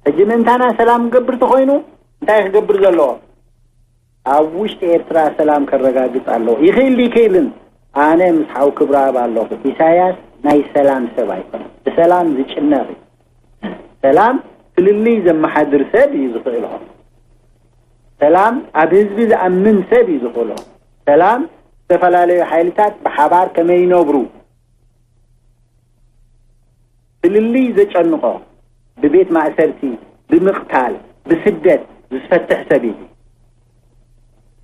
ሕጂ ምእንታና ሰላም ክገብር ተኾይኑ እንታይ ክገብር ዘለዎ? ኣብ ውሽጢ ኤርትራ ሰላም ከረጋግጽ ኣለዎ። ይኽእል ይኽእልን፣ ኣነ ምስ ሓው ክብረኣብ ኣለኹ። ኢሳያስ ናይ ሰላም ሰብ ኣይኮነን። ብሰላም ዝጭነቕ እዩ። ሰላም ፍልልይ ዘመሓድር ሰብ እዩ ዝኽእሎ። ሰላም ኣብ ህዝቢ ዝኣምን ሰብ እዩ ዝኽእሎ። ሰላም ዝተፈላለዩ ሓይልታት ብሓባር ከመይ ይነብሩ፣ ፍልልይ ዘጨንቖ፣ ብቤት ማእሰርቲ፣ ብምቕታል፣ ብስደት ዝፈትሕ ሰብ እዩ።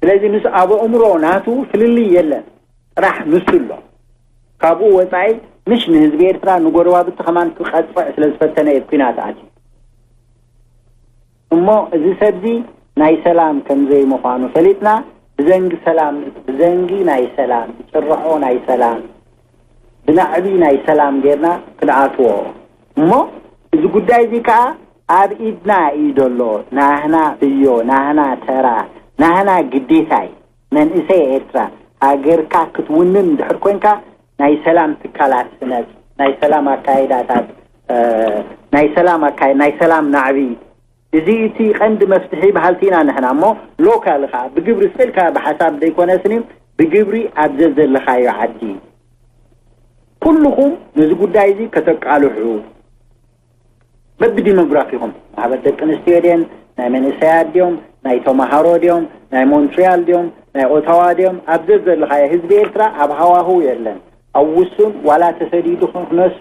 ስለዚ ምስ ኣብ ኣእምሮ ናቱ ፍልልይ የለን፣ ጥራሕ ንሱ ኣሎ። ካብኡ ወጻኢ ምሽ ንህዝቢ ኤርትራ ንጎረባብቲ ከማን ክቐጽዕ ስለ ዝፈተነ እዩ ኲናት ኣትዩ። እሞ እዚ ሰብዚ ናይ ሰላም ከም ዘይምዃኑ ፈሊጥና፣ ብዘንጊ ሰላም፣ ብዘንጊ ናይ ሰላም፣ ብጭርሖ ናይ ሰላም፣ ብናዕቢ ናይ ሰላም ጌርና ክንኣትዎ። እሞ እዚ ጉዳይ እዚ ከኣ ኣብ ኢድና እዩ ዘሎ። ናህና ዕዮ፣ ናህና ተራ፣ ናህና ግዴታ እዩ። መንእሰይ ኤርትራ፣ ሃገርካ ክትውንን እንድሕር ኮንካ፣ ናይ ሰላም ትካላት ስነጽ፣ ናይ ሰላም ኣካይዳታት፣ እ፣ ናይ ሰላም ኣካይ-፣ ናይ ሰላም ናዕቢ፣ እዚ እቲ ቀንዲ መፍትሒ በሃልቲ ኢና ንሕና። እሞ ሎካል ኸኣ ብግብሪ ስቕ ኢልካ ብሓሳብ ዘይኮነ ስኒ፣ ብግብሪ ኣብ ዘዘለኻዮ ዓዲ ኩልኹም ነዚ ጉዳይ እዚ ከተቃልሑ፣ በብዲሞግራፊኹም፣ ማሕበር ደቂ ኣንስትዮ ድየን፣ ናይ መንእሰያት ድዮም፣ ናይ ተማሃሮ ድዮም፣ ናይ ሞንትሪያል ድዮም፣ ናይ ኦታዋ ድዮም፣ ኣብ ዘዘለኻዮ ህዝቢ ኤርትራ ኣብ ሃዋህው የለን። ኣብ ውሱን ዋላ ተሰዲዱ ክነሱ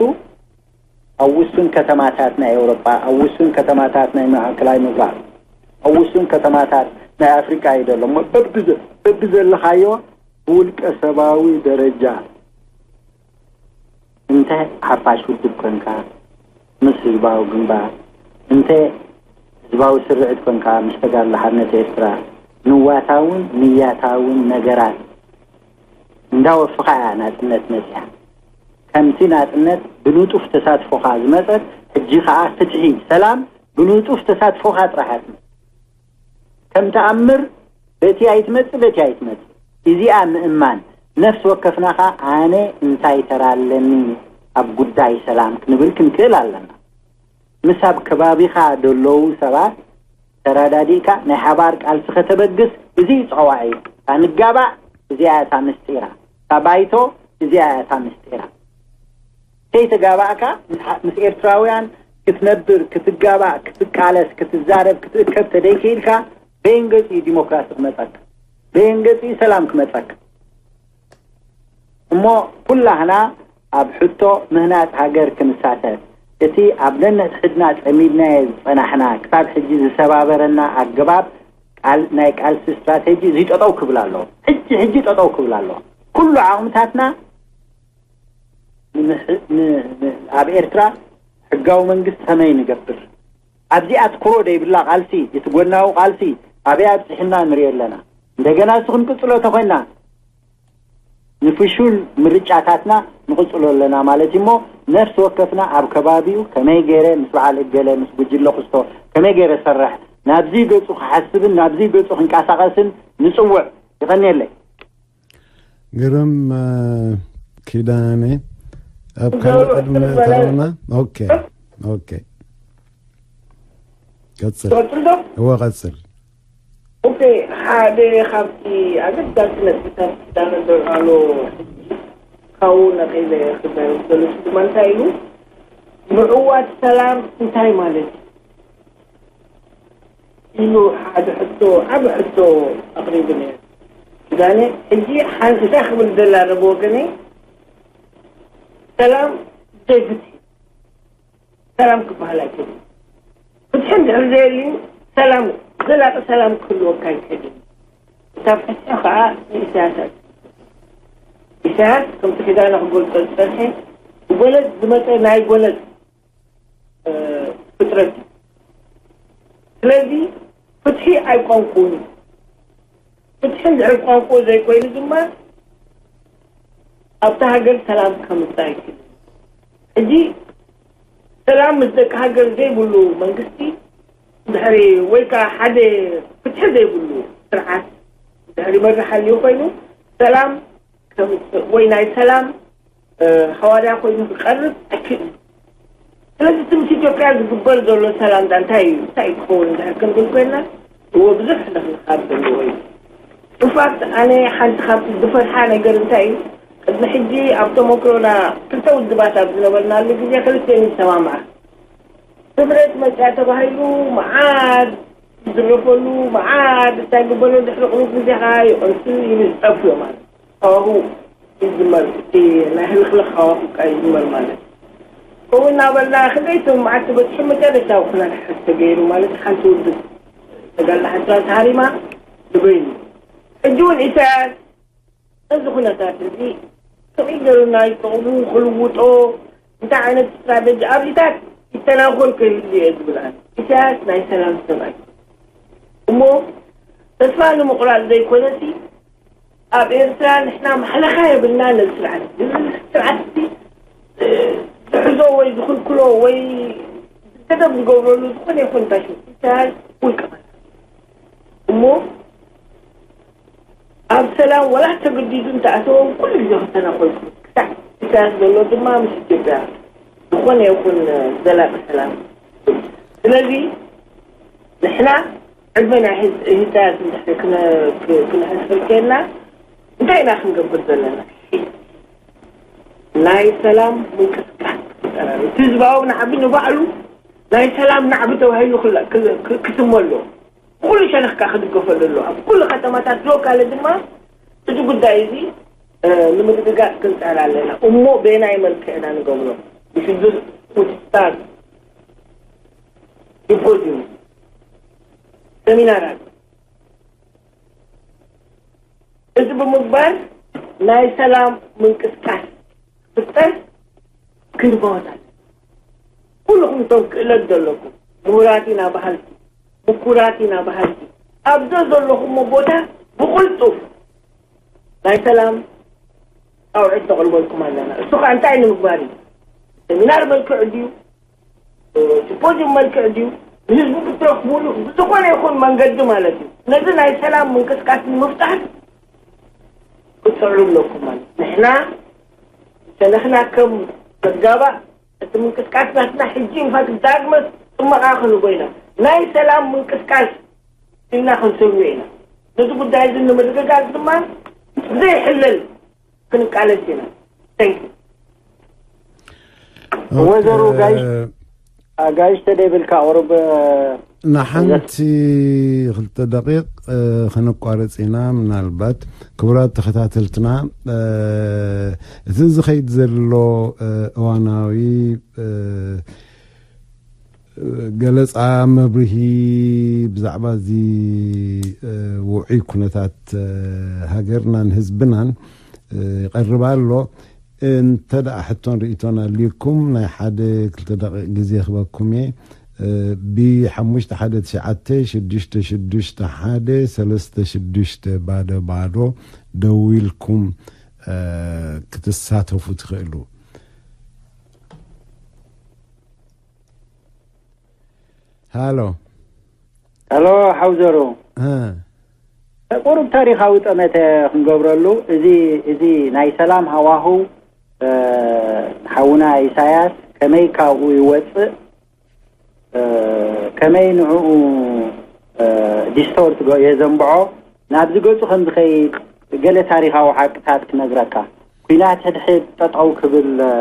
ኣብ ውሱን ከተማታት ናይ ኤውሮጳ፣ ኣብ ውሱን ከተማታት ናይ ማእከላይ ምብራቕ፣ ኣብ ውሱን ከተማታት ናይ ኣፍሪቃ እዩ ዘሎ። እሞ በብዘ-፣ በብዘለኻዮ ብውልቀ ሰባዊ ደረጃ፣ እንተ ሓፋሽ ውድብ ኮንካ ምስ ህዝባዊ ግንባር፣ እንተ ህዝባዊ ስርዒት ኮንካ ምስ ተጋድሎ ሓርነት ኤርትራ፣ ንዋታውን ንያታውን ነገራት እንዳወፍኻ እያ ናጽነት መጽያ። ከምቲ ናጽነት ብንጡፍ ተሳትፎኻ ዝመጸት፣ ሕጂ ኸኣ ፍትሒ፣ ሰላም ብንጡፍ ተሳትፎኻ ጥራሕ እያ ትመጽእ። ከም ተኣምር በቲ ኣይትመጽእ፣ በቲ ኣይትመጽእ። እዚኣ ምእማን፣ ነፍሲ ወከፍና ኸኣ ኣነ እንታይ ተራ ኣለኒ ኣብ ጉዳይ ሰላም ክንብል ክንክእል ኣለና። ምስ ኣብ ከባቢኻ ዘለዉ ሰባት ተረዳዲእካ ናይ ሓባር ቃልሲ ከተበግስ፣ እዚ እዩ ጸዋዒ። እታ ንጋባእ፣ እዚኣ እያ እታ ምስጢራ። እታ ባይቶ፣ እዚኣ እያ እታ ምስጢራ። ከይተጋባእካ ምስ ሓ-፣ ምስ ኤርትራውያን ክትነብር፣ ክትጋባእ፣ ክትቃለስ፣ ክትዛረብ፣ ክትእከብ ተደይክኢልካ፣ በየን ገጹ እዩ ዲሞክራሲ ክመጸካ? በየን ገጹ እዩ ሰላም ክመጸካ? እሞ ኩላህና ኣብ ሕቶ ምህናጽ ሃገር ክንሳተፍ፣ እቲ ኣብ ነንሕድሕድና ጸሚድናዮ ዝጸናሕና፣ ክሳብ ሕጂ ዝሰባበረና ኣገባብ ቃል-፣ ናይ ቃልሲ ስትራቴጂ እዚ ጠጠው ክብል ኣለዎ። ሕጂ፣ ሕጂ ጠጠው ክብል ኣለዎ። ኩሉ ዓቕምታትና ንምሕ-፣ ን-፣ ን-፣ ኣብ ኤርትራ ሕጋዊ መንግስቲ ከመይ ንገብር? ኣብዚኣ ትኩሮ ደይብላ ቃልሲ፣ እቲ ጎናዊ ቃልሲ ኣበይ ኣብጺሕና ንሪኦ ኣለና። እንደገና እሱ ክንቅጽሎ ተኾይንና፣ ንፍሹል ምርጫታትና ንቕጽሎ ኣለና ማለት እዩ። እሞ ነፍሲ ወከፍና ኣብ ከባቢኡ ከመይ ገይረ ምስ በዓል እገለ፣ ምስ ጉጅለ ክስቶ ከመይ ገይረ ሰርሕ፣ ናብዚ ገጹ ክሓስብን ናብዚ ገጹ ክንቀሳቐስን ንጽውዕ። ይቐንየለይ። ግርም ኪዳነ ኣብ ካልእ ዕድመ እተውና። ኦኬ ኦኬ ቀጽል። እወ ቀጽል። ኦኬ ሓደ ካብቲ ኣገዳሲ ነጥብታት ኪዳነ ደርዓሎ ካብኡ ነቒለ ክዛረብ ዘለኹ ድማ እንታይ ኢሉ ምዕዋት ሰላም እንታይ ማለት እዩ ኢሉ ሓደ ሕቶ ዓቢ ሕቶ ኣቕሪቡ ነይሩ። ኪዳነ ሕጂ ሓንቲ እንታይ ክብል ደላ ረ ብወገነይ ሰላም ዘይፍትሒ ሰላም ክበሃል ኣይክእልን። ፍትሒ እንድሕር ዘየልዩ ሰላም ዘላቂ ሰላም ክህልወካ ኣይክእልን። እታ ፍትሒ ከዓ ንኢሳያስ ኣትዩ። ኢሳያስ ከምቲ ኪዳነ ክገልጾ ዝጸንሐ ብጎነጽ ዝመጸ ናይ ጎነጽ ፍጥረት እዩ። ስለዚ ፍትሒ ኣይቋንቁን እዩ። ፍትሒ እንድሕር ቋንቁ ዘይኮይኑ ድማ ኣብታ ሃገር ሰላም ከምፅእ ኣይክእልን። ሕጂ ሰላም ምስ ደቂ ሃገር ዘይብሉ መንግስቲ ድሕሪ ወይ ከዓ ሓደ ፍትሒ ዘይብሉ ስርዓት ድሕሪ መርሕ ሃልዩ ኮይኑ ሰላም ከምፅእ ወይ ናይ ሰላም ሓዋርያ ኮይኑ ክቀርብ ኣይክእልን። ስለዚ እቲ ምስ ኢትዮጵያ ዝግበር ዘሎ ሰላምታ እንታይ እዩ እንታይ እዩ ክኸውን እንድሕር ክንብል ኮይና እዎ ብዙሕ ሕልኽልኻት ዘለዎ እዩ። ኢንፋክት ኣነ ሓንቲ ካብቲ ዝፈርሓ ነገር እንታይ እዩ ቅድሚ ሕጂ ኣብ ተመክሮና ክልተ ውድባት ኣብ ዝነበርናሉ ግዜ ክልቲኤን ይሰማምዓ። ስፍሬት መፅያ ተባሂሉ መዓት ዝድረፈሉ መዓት እንታይ ግበሎ ድሕሪ ቅሩብ ግዜ ከዓ ይቐንሱ ይብል ዝጠፍዮ ማለት ሃዋሁ ይዝመር እቲ ናይ ህልኽልኽ ሃዋሁ ከዓ ይዝመር ማለት ከምኡ እናበልና ክንደይ ስምምዓት ትበፅሑ መጨረሻ ኩናት ሓዝ ተገይሩ ማለት ሓንቲ ውድብ ተጋድሎ ሓስራ ተሃሪማ ዝበይኑ ሕጂ እውን ኢሳያስ እዚ ኩነታት እዚ ከመይ ገይሩ ናይ ጥቕሙ ክልውጦ እንታይ ዓይነት ስትራተጂ ኣብዚታት ይተናኾል ክህሉ እየ ዝብል ኣነ ኢሳያስ ናይ ሰላም ሰብኣይ እሞ ተስፋ ንምቑራፅ ዘይኮነሲ ኣብ ኤርትራ ንሕና ማሕለኻ የብልና ነዚ ስርዓት እዚ ስርዓት እዚ ዝሕዞ ወይ ዝኽልክሎ ወይ ገደብ ዝገብረሉ ዝኾነ ይኹን እንታይ ሽም ኢሳያስ ውልቀ እሞ ኣብ ሰላም ወላ ተገዲዱ እንተኣተወ ኩሉ ግዜ ክተናኾል ክሳዕ ኢሳያስ ዘሎ ድማ ምስ ኢትዮጵያ ዝኾነ ይኹን ዘላቂ ሰላም ስለዚ ንሕና ዕድመ ናይ ኢሳያስ እንድሕር ክነሕስር ከልና እንታይ ኢና ክንገብር ዘለና ናይ ሰላም ምንቅስቃስ እቲ ህዝባዊ ናዕቢ ንባዕሉ ናይ ሰላም ናዕቢ ተባሂሉ ክትመሎ ኩሉ ሸነኽካ ክድገፈሉ ኣሎ ኣብ ኩሉ ከተማታት ሎካለ ድማ እዚ ጉዳይ እዚ ንምድግጋፅ ክንፀር ኣለና እሞ በየናይ መልክዕ ኢና ንገብሮ ብሽዱስ ውድታት ሲምፖዚዩም ሰሚናራት እዚ ብምግባር ናይ ሰላም ምንቅስቃስ ክፍጠር ክንባወት ኣለ ኩልኹም እቶም ክእለት ዘለኩም ምሁራት ኢና በሃልቲ ምኩራት ኢና በሃልቲ ኣብ ዘዘለኹሞ ቦታ ብቕልጡፍ ናይ ሰላም ኣውዕድ ተቕርበልኩም ኣለና እሱ ከዓ እንታይ ንምግባር እዩ ሰሚናር መልክዕ ድዩ ሲምፖዚዩም መልክዕ ድዩ ንህዝቡ ክትረክብሉ ብዝኾነ ይኹን መንገዲ ማለት እዩ ነዚ ናይ ሰላም ምንቅስቃስ ንምፍታሕ ክትሰዕሩ ኣለኩም ማለት ንሕና ሸነኽና ከም ዘጋባእ እቲ ምንቅስቃስ ናትና ሕጂ ንፋት ዳግመ ጥመቓ ክንቦ ኢና ናይ ሰላም ምንቅስቃስ ኢልና ክንሰምዮ ኢና ነዚ ጉዳይ እዚ ንምርግጋፅ ድማ ዘይሕለል ክንቃለስ ኢና ወይዘሮ ጋይሽ ጋይሽ ተደይብልካ ቁሩብ ንሓንቲ ክልተ ደቂቕ ከነቋርፅ ኢና ምናልባት ክቡራት ተኸታተልትና እቲ ዝኸይድ ዘሎ እዋናዊ ገለፃ መብርሂ ብዛዕባ እዚ ውዑይ ኩነታት ሃገርናን ህዝብናን ይቐርብ ኣሎ እንተ ደኣ ሕቶን ርእቶን ኣልዩኩም ናይ ሓደ ክልተ ደቂቕ ግዜ ክበኩም እየ ብሓሙሽተ ሓደ ትሽዓተ ሽዱሽተ ሽዱሽተ ሓደ ሰለስተ ሽዱሽተ ባዶ ባዶ ደዊልኩም ክትሳተፉ ትኽእሉ ሃሎ ሄሎ ሓውዘሩ፣ እ። ቁሩብ ታሪኻዊ ጠመተ ክንገብረሉ፣ እዚ፣ እዚ ናይ ሰላም ሃዋህው፣ እ፣ ሓውና ኢሳያስ ከመይ ካብኡ ይወጽእ፣ እ፣ ከመይ ንዕኡ፣ እ፣ ዲስቶርት ገ-፣ የዘንብዖ፣ ናብዚ ገጹ ከም ዝኸይድ ገለ ታሪኻዊ ሓቅታት ክነግረካ። ኲናት ሕድሕድ ጠጠው ክብል፣ እ፣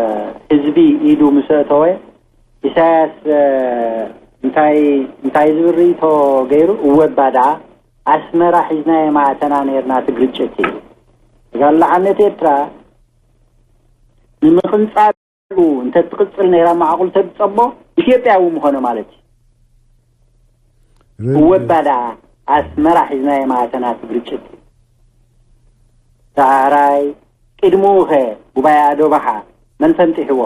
ህዝቢ ኢዱ ምስ ኣእተወ፣ ኢሳያስ፣ እ፣ እንታይ፣ እንታይ ዝብል ርእይቶ ገይሩ? እወ እባ ደኣ ኣስመራ ሒዝናዮ ምኣተና ነይርና እቲ ግርጭት እዩ። ጋል ለዓነት ኤርትራ ንምቕንጻሉ እንተትቕጽል ነይራ፣ ማዕቑል ተትጸቦ ኢትዮጵያዊ ምኾነ ማለት እዩ። ርግ- እወ እባ ደኣ ኣስመራ ሒዝናዮ ምኣተና እቲ ግርጭት እዩ። ዳሕራይ ቅድምኡ ኸ ጉባኤ ኣዶባሓ መን ፈንጢሕዎ?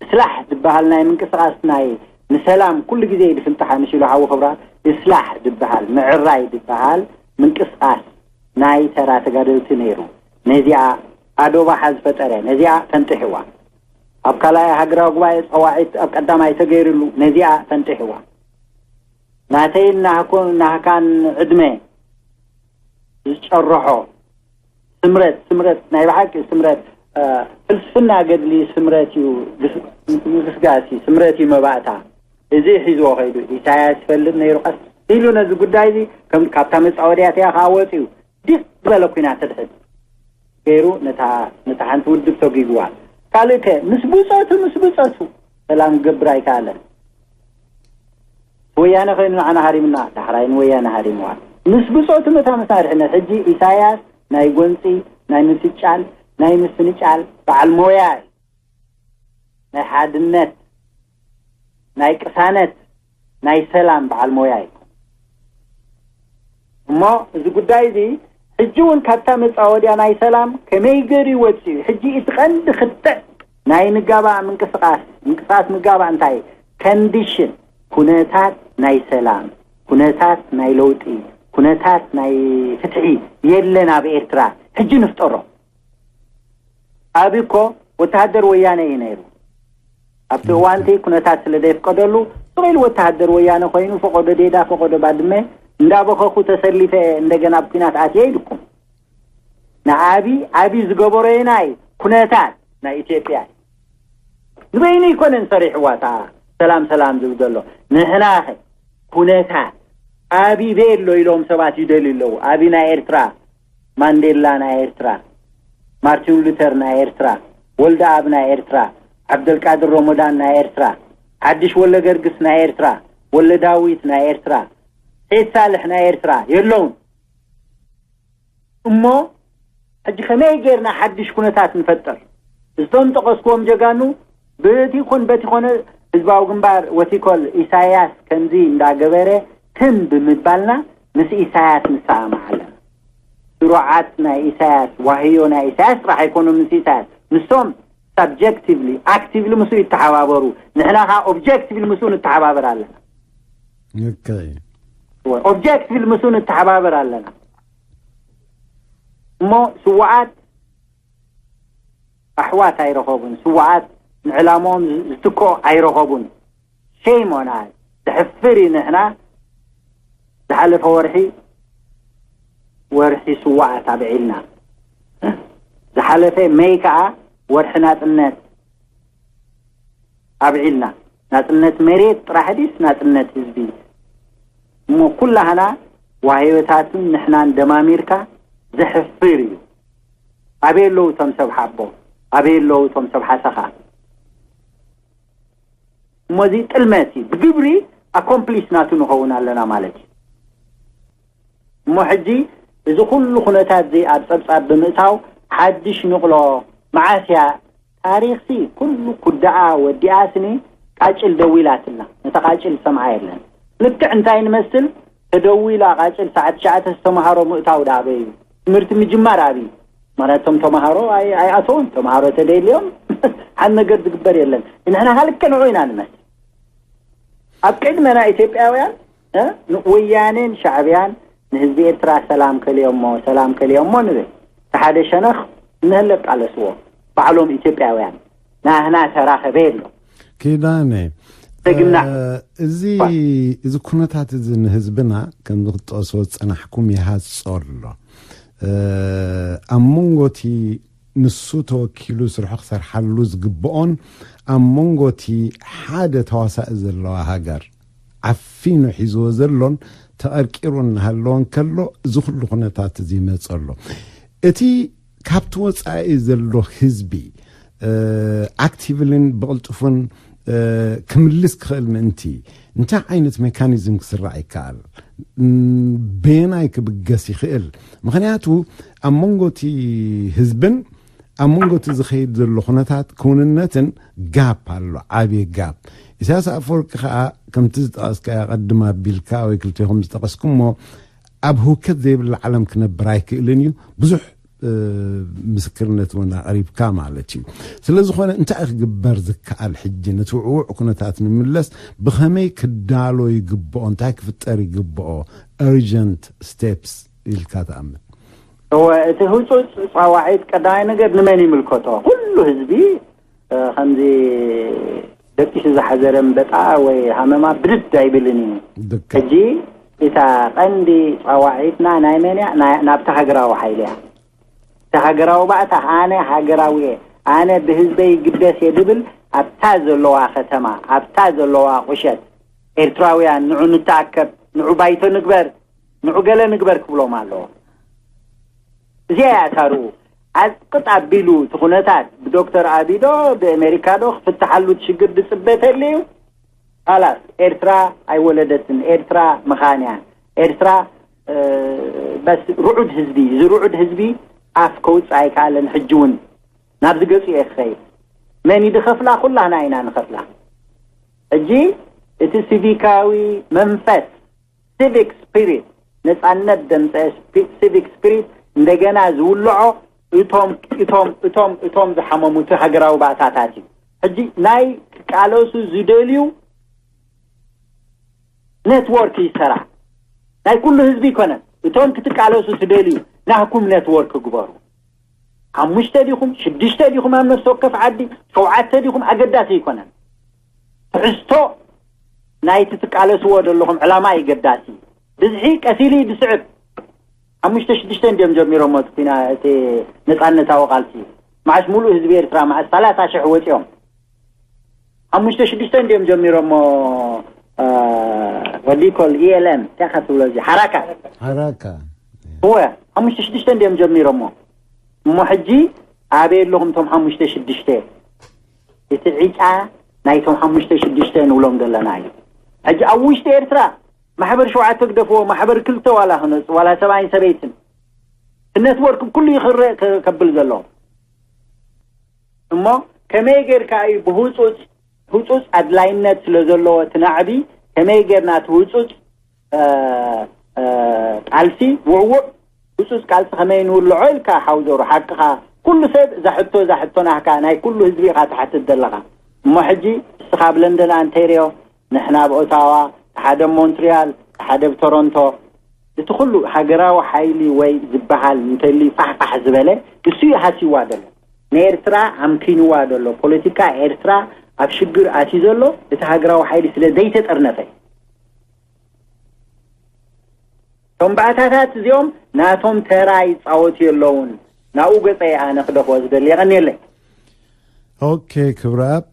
እስላሕ ዝበሃል ናይ ምንቅስቓስ ናይ ንሰላም ኩሉ ግዜ እዩ ዝፍንጥሓ፣ ምስ ኢሉ ሓዊ ክብራት፣ እስላሕ ዝበሃል፣ ምዕራይ ዝበሃል ምንቅስቓስ ናይ ተራ ተጋደልቲ ነይሩ። ነዚኣ ኣዶባሓ ዝፈጠረ፣ ነዚኣ ፈንጢሕዋ። ኣብ ካልኣይ ሃገራዊ ጉባኤ ጸዋዒት ኣብ ቀዳማይ ተገይሩሉ፣ ነዚኣ ፈንጢሕዋ። ናተይን ናህኮ-፣ ናህካን ዕድመ ዝጨርሖ ስምረት፣ ስምረት፣ ናይ ብሓቂ ስምረት፣ እ፣ ፍልስፍና ገድሊ ስምረት እዩ፣ ግስ-፣ ምግስጋስ እዩ፣ ስምረት እዩ መባእታ። እዚ ሒዝዎ ኸይዱ። ኢሳያስ ይፈልጥ ነይሩ፣ ቀስ ኢሉ ነዚ ጉዳይ እዚ ከም፣ ካብታ መጻወድያት እያ ከኣ ወጺኡ። ዲግ ዝበለ ኲናት ሕድሕድ ገይሩ ነታ፣ ነታ ሓንቲ ውድብ ሰጒግዋ። ካልእ ከ ምስ ብጾቱ፣ ምስ ብጾቱ ሰላም ክገብር ኣይከኣለን። ወያነ ኸይኑ ንዓና ሃሪምና፣ ዳሕራይ ንወያነ ሃሪምዋ። ምስ ብጾቱ ነታ መሳርሕነት፣ ሕጂ ኢሳያስ ናይ ጎንጺ፣ ናይ ምፍጫል፣ ናይ ምፍንጫል በዓል ሞያ እዩ። ናይ ሓድነት፣ ናይ ቅሳነት፣ ናይ ሰላም በዓል ሞያ እዩ። እሞ እዚ ጉዳይ እዚ ሕጂ እውን ካብታ መጻወድያ ናይ ሰላም ከመይ ገይሩ ይወጽእ እዩ? ሕጂ እቲ ቀንዲ ክትዕ ናይ ንጋባእ ምንቅስቓስ፣ ምንቅስቓስ ንጋባእ እንታይ እዩ? ከንዲሽን፣ ኩነታት ናይ ሰላም፣ ኩነታት ናይ ለውጢ፣ ኩነታት ናይ ፍትሒ የለን ኣብ ኤርትራ። ሕጂ ንፍጠሮ። ኣቢ እኮ ወተሃደር ወያነ እዩ ነይሩ። ኣብቲ እዋንቲ ኩነታት ስለ ዘይፍቀደሉ፣ ስቕ ኢሉ ወተሃደር ወያነ ኮይኑ፣ ፈቐዶ ዴዳ፣ ፈቐዶ ባድመ እንዳበኸኹ ተሰሊፈ እንደገና ኣብ ኲናት ኣትየ ኢልኩም። ንኣቢ፣ ኣቢ ዝገበሮ የናይ ኩነታት ናይ ኢትዮጵያ እዩ። ንበይኑ ኣይኮነን ሰሪሕዋ እታ ሰላም ሰላም ዝብል ዘሎ። ንሕናኸ ኩነታት ኣቢ ቤሎ ኢሎም ሰባት ይደልዩ ኣለዉ። ኣቢ ናይ ኤርትራ፣ ማንዴላ ናይ ኤርትራ፣ ማርቲን ሉተር ናይ ኤርትራ፣ ወልደኣብ ናይ ኤርትራ፣ ዓብደልቃድር ሮሞዳን ናይ ኤርትራ፣ ሓድሽ ወልደገርግስ ናይ ኤርትራ፣ ወልደዳዊት ናይ ኤርትራ፣ ሴድ ሳልሕ ናይ ኤርትራ የለውን። እሞ ሕጂ ከመይ ጌርና ሓድሽ ኩነታት ንፈጥር? እዞም ጠቐስክዎም ጀጋኑ በቲ ይኹን በቲ ኮነ ህዝባዊ ግንባር ወቲኮል ኢሳያስ ከምዚ እንዳገበረ ትም ብምባልና ምስ ኢሳያስ ንሰማማዕ ኣለና። ስሩዓት ናይ ኢሳያስ፣ ዋህዮ ናይ ኢሳያስ ጥራሕ ኣይኮኑን ምስ ኢሳያስ። ንሶም ሳብጀክቲቭሊ፣ ኣክቲቭሊ ምስኡ ይተሓባበሩ። ንሕና ኸዓ ኦብጀክቲቭሊ ምስኡ ንተሓባበር ኣለና። ኦኬ። ኦብጀክቲቭሊ ምስኡ ንተሓባበር ኣለና። እሞ ስዋኣት ኣሕዋት ኣይረኸቡን። ስዋኣት ንዕላምኦም ዝ-፣ ዝትክኦ ኣይረኸቡን። ሸይም ኦን ኣስ። ዘሕፍር እዩ። ንሕና ዝሓለፈ ወርሒ፣ ወርሒ ስዋኣት ኣብዒልና። ዝሓለፈ መይ ከኣ ወርሒ ናጽነት ኣብዒልና። ናጽነት መሬት ጥራሕ ድዩስ ናጽነት ህዝቢ? እሞ ኩላህና ዋህዮታትን ንሕናን ደማሚርካ ዘሕፍር እዩ። ኣበይ ኣለዉ እቶም ሰብ ሓቦ? ኣበይ ኣለዉ እቶም ሰብ ሓሰኻ? እሞ እዚ ጥልመት እዩ። ብግብሪ ኣኮምፕሊስ ናቱ ንኸውን ኣለና ማለት እዩ። እሞ ሕጂ እዚ ኩሉ ኩነታት እዚ ኣብ ጸብጻብ ብምእታው ሓድሽ ንቕሎ መዓስ እያ? ታሪኽሲ ኩሉ ኩዳኣ ወዲኣስኒ ቃጭል ደዊላትና። ነታ ቃጭል ዝሰምዓ የለን። ልክዕ እንታይ ንመስል? ተደዊላ ቃጭል ሰዓት ትሽዓተ ዝተምሃሮ ምእታው ደኣ ኣበይ እዩ? ትምህርቲ ምጅማር ኣብይ? ማለት እቶም ተምሃሮ ኣይ-፣ ኣይኣተውን። ተምሃሮ ተደልዮም ሓን ነገር ዝግበር የለን። ንሕና ካልከ ንዑ ኢና ንመስል። ኣብ ቅድመና ኢትዮጵያውያን፣ እ፣ ንወያኔን ሻዕብያን ንህዝቢ ኤርትራ ሰላም ከልዮሞ፣ ሰላም ከልዮሞ ንብል። እቲ ሓደ ሸነኽ እንህለ ቃለስዎ። ባዕሎም ኢትዮጵያውያን ናህና ተራኸበ የሎ። ኪዳነ፣ ደግና እዚ እዚ ኩነታት እዚ ንህዝብና ከምዚ ክትጠቕስዎ ዝጸናሕኩም ይሃጾ ኣሎ። ኣብ መንጎ እቲ ንሱ ተወኪሉ ስርሑ ክሰርሓሉ ዝግብኦን ኣብ መንጎ እቲ ሓደ ተዋሳኢ ዘለዋ ሃገር ዓፊኑ ሒዝዎ ዘሎን ተቐርቂሩ እናሃለወን ከሎ እዚ ኩሉ ኩነታት እዚ ይመጽእ ኣሎ። እቲ ካብቲ ወጻኢ ዘሎ ህዝቢ ኣክቲቭልን ብቕልጡፍን ክምልስ ክኽእል ምእንቲ እንታይ ዓይነት ሜካኒዝም ክስራዕ ይከኣል? በየናይ ክብገስ ይኽእል? ምኽንያቱ ኣብ መንጎ እቲ ህዝብን ኣብ መንጎ እቲ ዝኸይድ ዘሎ ኩነታት ክውንነትን ጋፕ ኣሎ፣ ዓብዪ ጋፕ። ኢሳያስ ኣፈወርቂ ከዓ ከምቲ ዝጠቐስካዮ ቀድም ኣቢልካ ወይ ክልቴኹም ዝጠቐስኩሞ ኣብ ህውከት ዘይብላ ዓለም ክነብር ኣይክእልን እዩ። ብዙሕ ምስክርነት እውን ኣቕሪብካ ማለት እዩ። ስለ ዝኾነ እንታይ ክግበር ዝከኣል ሕጂ ነቲ ውዕውዕ ኩነታት ንምለስ ብኸመይ ክዳሎ ይግብኦ፣ እንታይ ክፍጠር ይግብኦ፣ urgent steps ኢልካ ትኣምን? እወ፣ እቲ ህጹጽ ጻዋዒት ቀዳማይ ነገር ንመን ይምልከቶ? ኩሉ ህዝቢ ከምዚ ደቂሱ ዝሓዘረ እምበጣ ወይ ሃመማ ብድድ ኣይብልን እዩ። ሕጂ እታ ቀንዲ ጻዋዒትና ናይ መን እያ? ናብታ ሃገራዊ ሓይሊ እያ። እቲ ሃገራዊ ባእታ ኣነ ሃገራዊ እየ፣ ኣነ ብህዝበይ ይግደስ እየ ድብል ኣብታ ዘለዋ ከተማ፣ ኣብታ ዘለዋ ቁሸት ኤርትራውያን ንዑ ንተኣከብ፣ ንዑ ባይቶ ንግበር፣ ንዑ ገለ ንግበር ክብሎም ኣለዎ። እዚኣ እያ ታርኡ። ኣዝቅጥ ኣቢሉ እቲ ኩነታት ብዶክተር ኣቢዶ ብኣሜሪካ ዶ ክፍትሓሉ እቲ ሽግር ድጽበ ተልዩ ካላስ ኤርትራ ኣይወለደትን። ኤርትራ ምኻን እያ። ኤርትራ በስ ርዑድ ህዝቢ፣ እዚ ርዑድ ህዝቢ ኣፍ ከውፅእ ኣይከኣለን። ሕጂ እውን ናብዚ ገፁ እየ ክኸይድ። መን እዩ ድኸፍላ? ኩላህና ኢና ንኸፍላ። ሕጂ እቲ ሲቪካዊ መንፈስ፣ ሲቪክ ስፒሪት፣ ነፃነት ደምፀ ሲቪክ ስፒሪት እንደገና ዝውልዖ እቶም እቶም እቶም እቶም ዝሓመሙ እቲ ሃገራዊ ባእታታት እዩ። ሕጂ ናይ ክቃለሱ ዝደልዩ ኔትወርክ ይሰራ። ናይ ኩሉ ህዝቢ ይኮነን። እቶም ክትቃለሱ ትደልዩ ናህኩም ኔትወርክ ግበሩ። ሓሙሽተ ዲኹም ሽዱሽተ ዲኹም ኣብ ነፍሲ ወከፍ ዓዲ ሸውዓተ ዲኹም ኣገዳሲ ይኮነን። ትሕዝቶ ናይቲ ትቃለስዎ ዘለኹም ዕላማ እዩ ገዳሲ። ብዝሒ ቀሲሊ ድስዕብ ሓሙሽተ ሽዱሽተ እንዲዮም ጀሚሮሞ እቲ ኩና እቲ ነፃነታዊ ቃልሲ መዓስ ሙሉእ ህዝቢ ኤርትራ መዓስ ሰላሳ ሽሕ ወፂኦም ሓሙሽተ ሽዱሽተ እንዲዮም ጀሚሮሞ ወዲኮል ኢኤልኤም እንታይ ትብሎ እዚ ሓራካ ሓራካ እወ ሓሙሽተ ሽዱሽተ እንዲዮም ጀሚሮሞ እሞ ሕጂ ኣበይ ኣለኹም እቶም ሓሙሽተ ሽዱሽተ እቲ ዕጫ ናይቶም ሓሙሽተ ሽዱሽተ ንብሎም ዘለና እዩ ሕጂ ኣብ ውሽጢ ኤርትራ ማሕበር ሸውዓተ ግደፍዎ ማሕበር ክልተ ዋላ ክነፅ ዋላ ሰብኣይን ሰበይትን ነትወርክ ኩሉ ይኽረእ ከብል ዘሎ እሞ ከመይ ጌርካ እዩ ብህፁፅ ህፁፅ ኣድላይነት ስለ ዘለዎ እቲ ናዕቢ ከመይ ጌርና እቲ ህፁፅ ቃልሲ ውዕውዕ ህፁፅ ቃልሲ ከመይ ንውልዖ ኢልካ ሓውዘሩ ሓቅኻ ኩሉ ሰብ እዛ ሕቶ እዛ ሕቶ ናህካ ናይ ኩሉ ህዝቢ ኢኻ ትሓትት ዘለኻ እሞ ሕጂ እስኻ ኣብ ለንደን ኣንቴርዮ ንሕና ኣብ ኦታዋ ሓደ ሞንትሪያል ሓደ ቶሮንቶ እቲ ኩሉ ሃገራዊ ሓይሊ ወይ ዝበሃል እንተልዩ ፋሕፋሕ ዝበለ እሱ እዩ ሃስይዋ ዘሎ ንኤርትራ ኣምኪንዋ ዘሎ ፖለቲካ ኤርትራ ኣብ ሽግር ኣትዩ ዘሎ እቲ ሃገራዊ ሓይሊ ስለ ዘይተጠርነፈ እቶም ባእታታት እዚኦም ናቶም ተራ ይፃወቱ የለውን ናብኡ ገፀ ኣነ ክደኽቦ ዝደሊ የቐንየለይ ኦኬ ክብረኣብ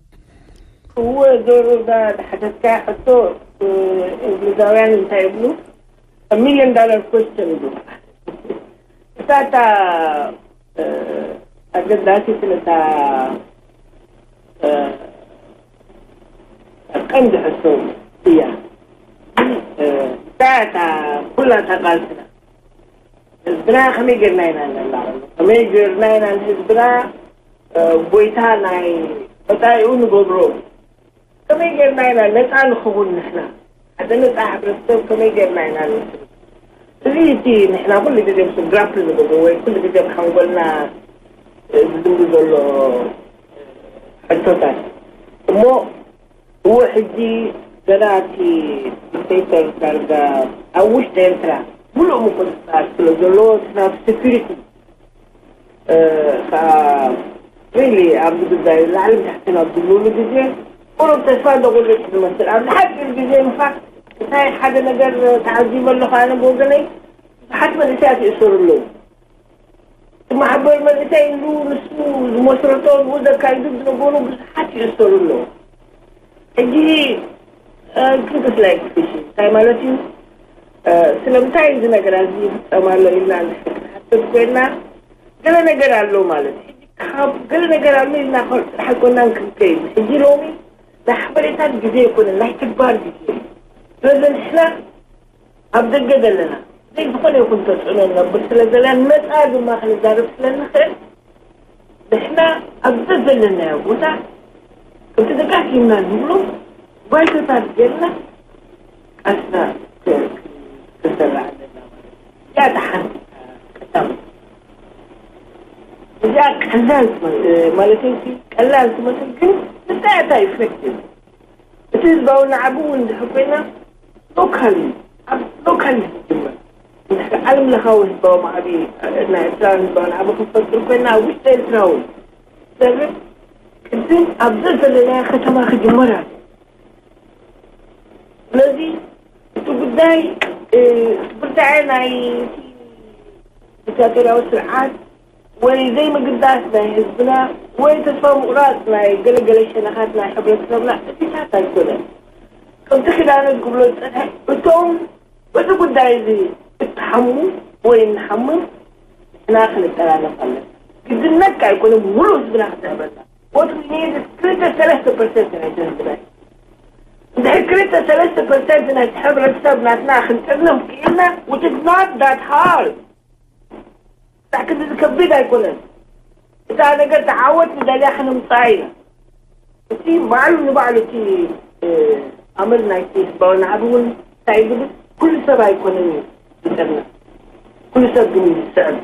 እወ ዞሮ እዛ ዝሓተትካያ ሕቶ እንግሊዛውያን እንታይ ይብሉ ሚሊዮን ዳለር ኮስችን ይብሉ እታ እታ ኣገዳሲት ነታ ቀንዲ ሕቶ እያ እታ እታ ኩላ እታ ቃልስና ህዝብና ከመይ ጌርና ኢና ነላቐሉ ከመይ ጌርና ኢና ንህዝብና ጎይታ ናይ መፃኢኡ ንገብሮ ከመይ ጌርና ኢና ነፃ ንኸውን ንሕና ሓደ ነፃ ሕብረተሰብ ከመይ ጌርና ኢና ንስብ እዚ እቲ ንሕና ኩሉ ግዜ ምስ ግራፕል ንገብሮ ወይ ኩሉ ግዜ ብሓንጎልና ዝብሉ ዘሎ ሕቶታት እሞ እዎ ሕጂ ገና እቲ ዲክቴተር ዳርጋ ኣብ ውሽጢ ኤርትራ ሙሉእ ምቁፅፃር ስለ ዘለዎ እቲ ናብቲ ሴኩሪቲ ከዓ ሪሊ ኣብዚ ጉዳይ ላዕልን ታሕትን ኣብ ዝብልሉ ግዜ ቁሩብ ተስፋ ዘቑርጥ ዝመስል። ኣብ ዝሓፂር ግዜ ምኻ እንታይ ሓደ ነገር ተዓዚበ ኣለኹ ኣነ ብወገነይ። ብዙሓት መንእሰያት ይእሰሩ ኣለዉ። እቲ ማሕበር መንእሰይ ኢሉ ንሱ ዝመስረቶ ንኡ ዘካይዱ ዝነበሩ ብዙሓት ይእሰሩ ኣለዉ። ሕጂ ክልተ ስላይ ክፍሽ እንታይ ማለት እዩ? ስለምንታይ እዚ ነገር እዚ ይፍፀም ኣሎ ኢልና ንሓስብ ኮይና ገለ ነገር ኣሎ ማለት እዩ። ካብ ገለ ነገር ኣሎ ኢልና ከ ጥራሕ ኣይኮናን ክንከይድ። ሕጂ ሎሚ ናይ ሓበሬታት ግዜ ኣይኮነን፣ ናይ ተግባር ግዜ እዩ። ስለዚ ንሕና ኣብ ደገ ዘለና ዘይዝኾነ ይኹን ተፅዕኖ ንነብር ስለ ዘለና ነፃ ድማ ክንዛረብ ስለ ንኽእል ንሕና ኣብ ዘለናዮ ቦታ ከምቲ ደጋጊምና ንብሎ ባይቶታት ጌርና ቃልስና ክሰራ ኣለና ማለት እዩ። እዚኣ እታ ሓንቲ ቀዳም እዚኣ ቀላል ትመስል ማለት እዩ። ቀላል ትመስል ግን እንታይ እታ ኢፌክቲቭ እቲ ህዝባዊ ናዕቢ እውን እንድሕር ኮይና ሎካል እዩ። ኣብ ሎካል እዩ ዝጅመር። እንድሕር ዓለም ለኻዊ ህዝባዊ ማዕቢ ናይ ኤርትራን ህዝባዊ ናዕቢ ክንፈጥር ኮይና ኣብ ውሽጢ ኤርትራ እውን ዘርብ ቅድም ኣብ ዘዘለናያ ከተማ ክጅመር ኣሎ። ስለዚ እቲ ጉዳይ ብርትዐ ናይ ዲክታቶርያዊ ስርዓት ወይ ዘይምግዳስ ናይ ህዝብና ወይ ተስፋ ምቑራፅ ናይ ገለገለ ሸነኻት ናይ ሕብረተሰብና እዚታት ኣይኮነን። ከምቲ ክዳነ ዝብሎ ዝፀንሐ እቶም በዚ ጉዳይ እዚ እትሓሙ ወይ እንሓምም ንሕና ክንጠላለፍ ኣለና። ግድነት ኣይኮነ ሙሉእ ህዝብና ክትሕበና ቦት ክልተ ሰለስተ ፐርሰንት ናይ ህዝብና እንድሕር ክልተ ሰለስተ ፐርሰንት ናይ ሕብረተሰብ ናትና ክንጥርንፍ ክኢልና ውትድናት ዳት ሃር ሳዕ ክንዲ ዝከብድ ኣይኮነን። እታ ነገር ተዓወት ንደልያ ክነምፅኣ ኢና። እቲ ባዕሉ ንባዕሉ እቲ ኣመል ናይቲ ህዝባዊ ናዕቢ እውን እንታይ ዝብል ኩሉ ሰብ ኣይኮነን እዩ ዝጠርና ኩሉ ሰብ ግን እዩ ዝስዕብ።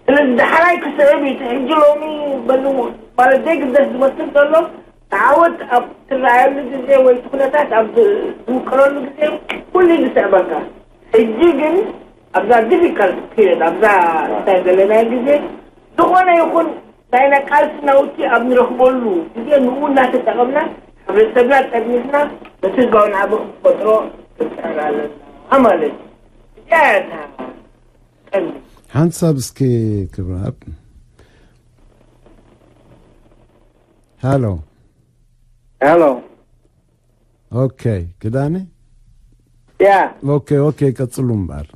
ስለዚ ዳሕራይ ክስዕብ እዩ። እቲ ሕጂ ሎሚ በሉ ማለት ዘይግደስ ዝመስል ዘሎ ተዓወት ኣብ ትረኣየሉ ግዜ ወይ እቲ ኩነታት ኣብ ዝውቅረሉ ግዜ ኩሉ እዩ ዝስዕበካ። ሕጂ ግን ኣብዛ ዲፊካልት ፒሪድ ኣብዛ እንታይ ዘለናዮ ግዜ ዝኾነ ይኹን ናይና ቃልሲ ናውቲ ኣብ ንረኽበሉ ግዜ ንኡ እናተጠቐምና ሕብረተሰብና ጠርኒፍና ነቲ ህዝባዊ ናዕቢ ክትፈጥሮ ክንፅዕር ኣለና ማለት እዩ። እዚኣ እያ እታ ቀንዲ። ሓንሳብ እስኪ ክብራብ ሃሎ ሄሎ ኦኬ ክዳኒ ያ ኦኬ ኦኬ ቀጽሉ እምበኣር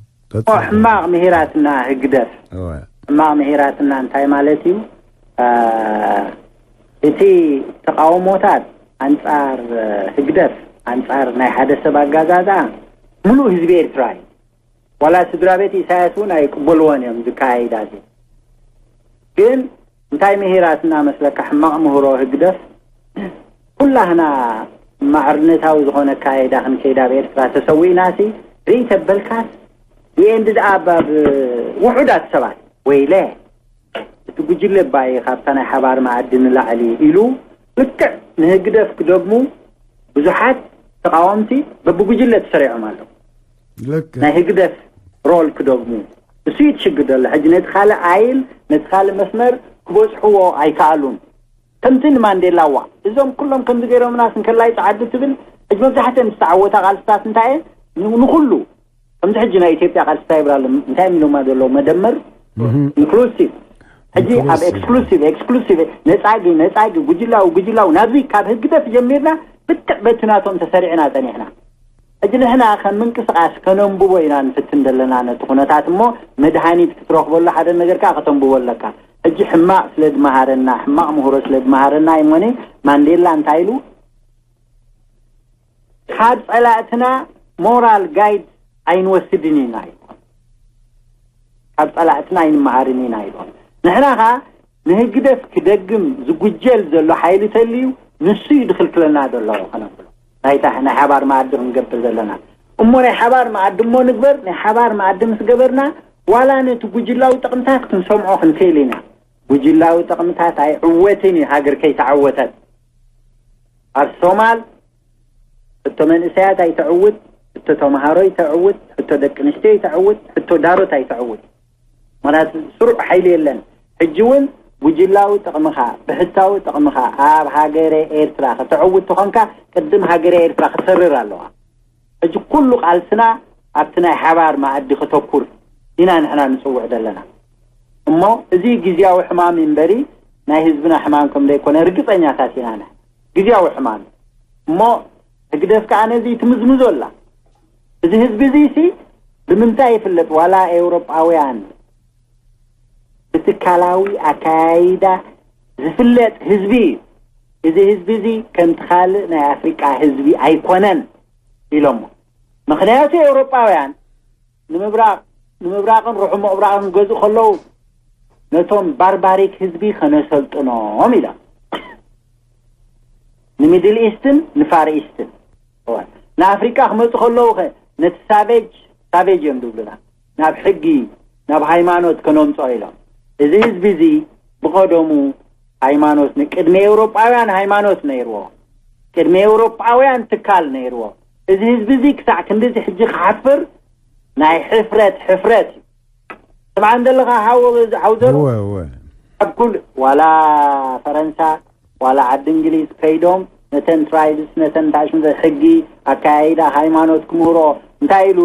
ሕማቕ ምሂራትና ህግደፍ ሕማቕ ምሂራትና እንታይ ማለት እዩ? እቲ ተቃውሞታት ኣንጻር ህግደፍ ኣንጻር ናይ ሓደ ሰብ ኣጋዛዛ ሙሉእ ህዝቢ ኤርትራ እዩ። ዋላ ስድራ ቤት ኢሳያስ እውን ኣይቅበልዎን እዮም ዝካየዳ እዚ ግን እንታይ ምሂራትና መስለካ ሕማቕ ምህሮ ህግደፍ ኩላህና ማዕርነታዊ ዝኾነ ኣካይዳ ክንከይድ ኣብ ኤርትራ ተሰዊእናሲ ርእይ ተበልካስ ይኤንድድ ኣብ ኣብ ውሑዳት ሰባት ወይለ እቲ ጉጅለ ባይ ካብታ ናይ ሓባር መኣዲ ንላዕሊ ኢሉ ልክዕ ንህግደፍ ክደግሙ ብዙሓት ተቃወምቲ በብጉጅለ ተሰሪዖም ኣለዉ ናይ ህግደፍ ሮል ክደግሙ እሱ ይትሽግር ዘሎ ሕጂ ነቲ ካልእ ኣይል ነቲ ካልእ መስመር ክበፅሕዎ ኣይከኣሉን ከምቲ ንማንዴላ ዋ እዞም ኩሎም ከምዚ ገይሮምናስ እንከላይ ፀዓዲ ትብል ሕጂ መብዛሕትአን ዝተዓወታ ቃልስታት እንታይ እየ ንኩሉ ከምዚ ሕጂ ናይ ኢትዮጵያ ቃልስታ ይብላ ኣሎ እንታይ ኢሎማ ዘሎ መደመር ኢንክሉሲቭ ሕጂ ኣብ ኤክስክሉሲቭ ኤክስክሉሲቭ ነፃጊ ነፃጊ ጉጅላዊ ጉጅላዊ ናብዚ ካብ ህግደፍ ጀሚርና ብትዕ በቲ ናቶም ተሰሪዕና ፀኒሕና ሕጂ ንሕና ከም ምንቅስቃስ ከነንብቦ ኢና ንፍትን ዘለና ነቲ ኩነታት እሞ መድሃኒት ክትረኽበሉ ሓደ ነገር ከዓ ከተንብቦ ኣለካ ሕጂ ሕማቅ ስለ ዝመሃረና ሕማቅ ምህሮ ስለ ዝመሃረና ይሞኒ ማንዴላ እንታይ ኢሉ ካብ ጸላእትና ሞራል ጋይድ ኣይንወስድን ኢና ኢልኩም ካብ ጸላእትና ኣይንመሃርን ኢና ኢልኩም ንሕና ኸዓ ንህግደፍ ክደግም ዝጉጀል ዘሎ ሓይሊ ተልዩ ንሱ እዩ ድኽልክለና ዘሎ ከነብሎ ናይታ ናይ ሓባር መኣዲ ክንገብር ዘለና እሞ ናይ ሓባር መኣዲ እሞ ንግበር ናይ ሓባር መኣዲ ምስ ገበርና ዋላ ነቲ ጉጅላዊ ጥቕምታት ክንሰምዖ ክንክእል ኢና ጉጅላዊ ጥቕምታት ኣይዕወትን እዩ ሃገር ከይተዓወተት ኣብ ሶማል ሕቶ መንእሰያት ኣይተዕውት፣ ሕቶ ተምሃሮ ይተዕውት፣ ሕቶ ደቂ ኣንስትዮ ይተዕውት፣ ሕቶ ዳሮት ኣይተዕውት። ምኽንያቱ ስሩዕ ሓይሊ የለን። ሕጂ እውን ጉጅላዊ ጥቕምኻ፣ ብሕታዊ ጥቕምኻ ኣብ ሃገረ ኤርትራ ከተዕውት ተኾንካ፣ ቅድም ሃገረ ኤርትራ ክትሰርር ኣለዋ። ሕጂ ኩሉ ቃልስና ኣብቲ ናይ ሓባር መኣዲ ከተኩር ኢና ንሕና ንጽውዕ ዘለና። እሞ እዚ ግዝያዊ ሕማም እምበሪ ናይ ህዝብና ሕማም ከም ዘይኮነ ርግጸኛታት ኢና ንሕና። ግዝያዊ ሕማም እሞ ህግደፍ ከኣ ነዚ ትምዝምዞ ኣላ። እዚ ህዝቢ እዚ ሲ ብምንታይ ይፍለጥ? ዋላ ኤውሮጳውያን ብትካላዊ ኣካያይዳ ዝፍለጥ ህዝቢ እዩ። እዚ ህዝቢ እዚ ከምቲ ካልእ ናይ ኣፍሪቃ ህዝቢ ኣይኮነን ኢሎሞ። ምኽንያቱ ኤውሮጳውያን ንምብራቕ ንምብራቕን ርሑቕ ምብራቕን ክገዝኡ ከለዉ ነቶም ባርባሪክ ህዝቢ ከነሰልጥኖም ኢሎም። ንሚድል ኢስትን ንፋር ኢስትን። እወ። ንኣፍሪቃ ክመጹ ከለዉ ኸ ነቲ ሳቬጅ ሳቬጅ እዮም ዝብሉና። ናብ ሕጊ ናብ ሃይማኖት ከነምጽኦ ኢሎም። እዚ ህዝቢ እዚ ብቐደሙ ሃይማኖት ን-፣ ቅድሚ ኤውሮጳውያን ሃይማኖት ነይርዎ። ቅድሚ ኤውሮጳውያን ትካል ነይርዎ። እዚ ህዝቢ እዚ ክሳዕ ክንድዚ ሕጂ ክሓፍር ናይ ሕፍረት ሕፍረት እዩ። ስምዓ እንደለኻ ሓው፣ ሓው ዘሩ? እወ፣ እወ። ኣብ ኩል ዋላ ፈረንሳ ዋላ ዓዲ እንግሊዝ ከይዶም ነተን ትራይብስ ነተን ታሽምዘ ሕጊ ኣካያይዳ ሃይማኖት ክምህሮ እንታይ ኢሉ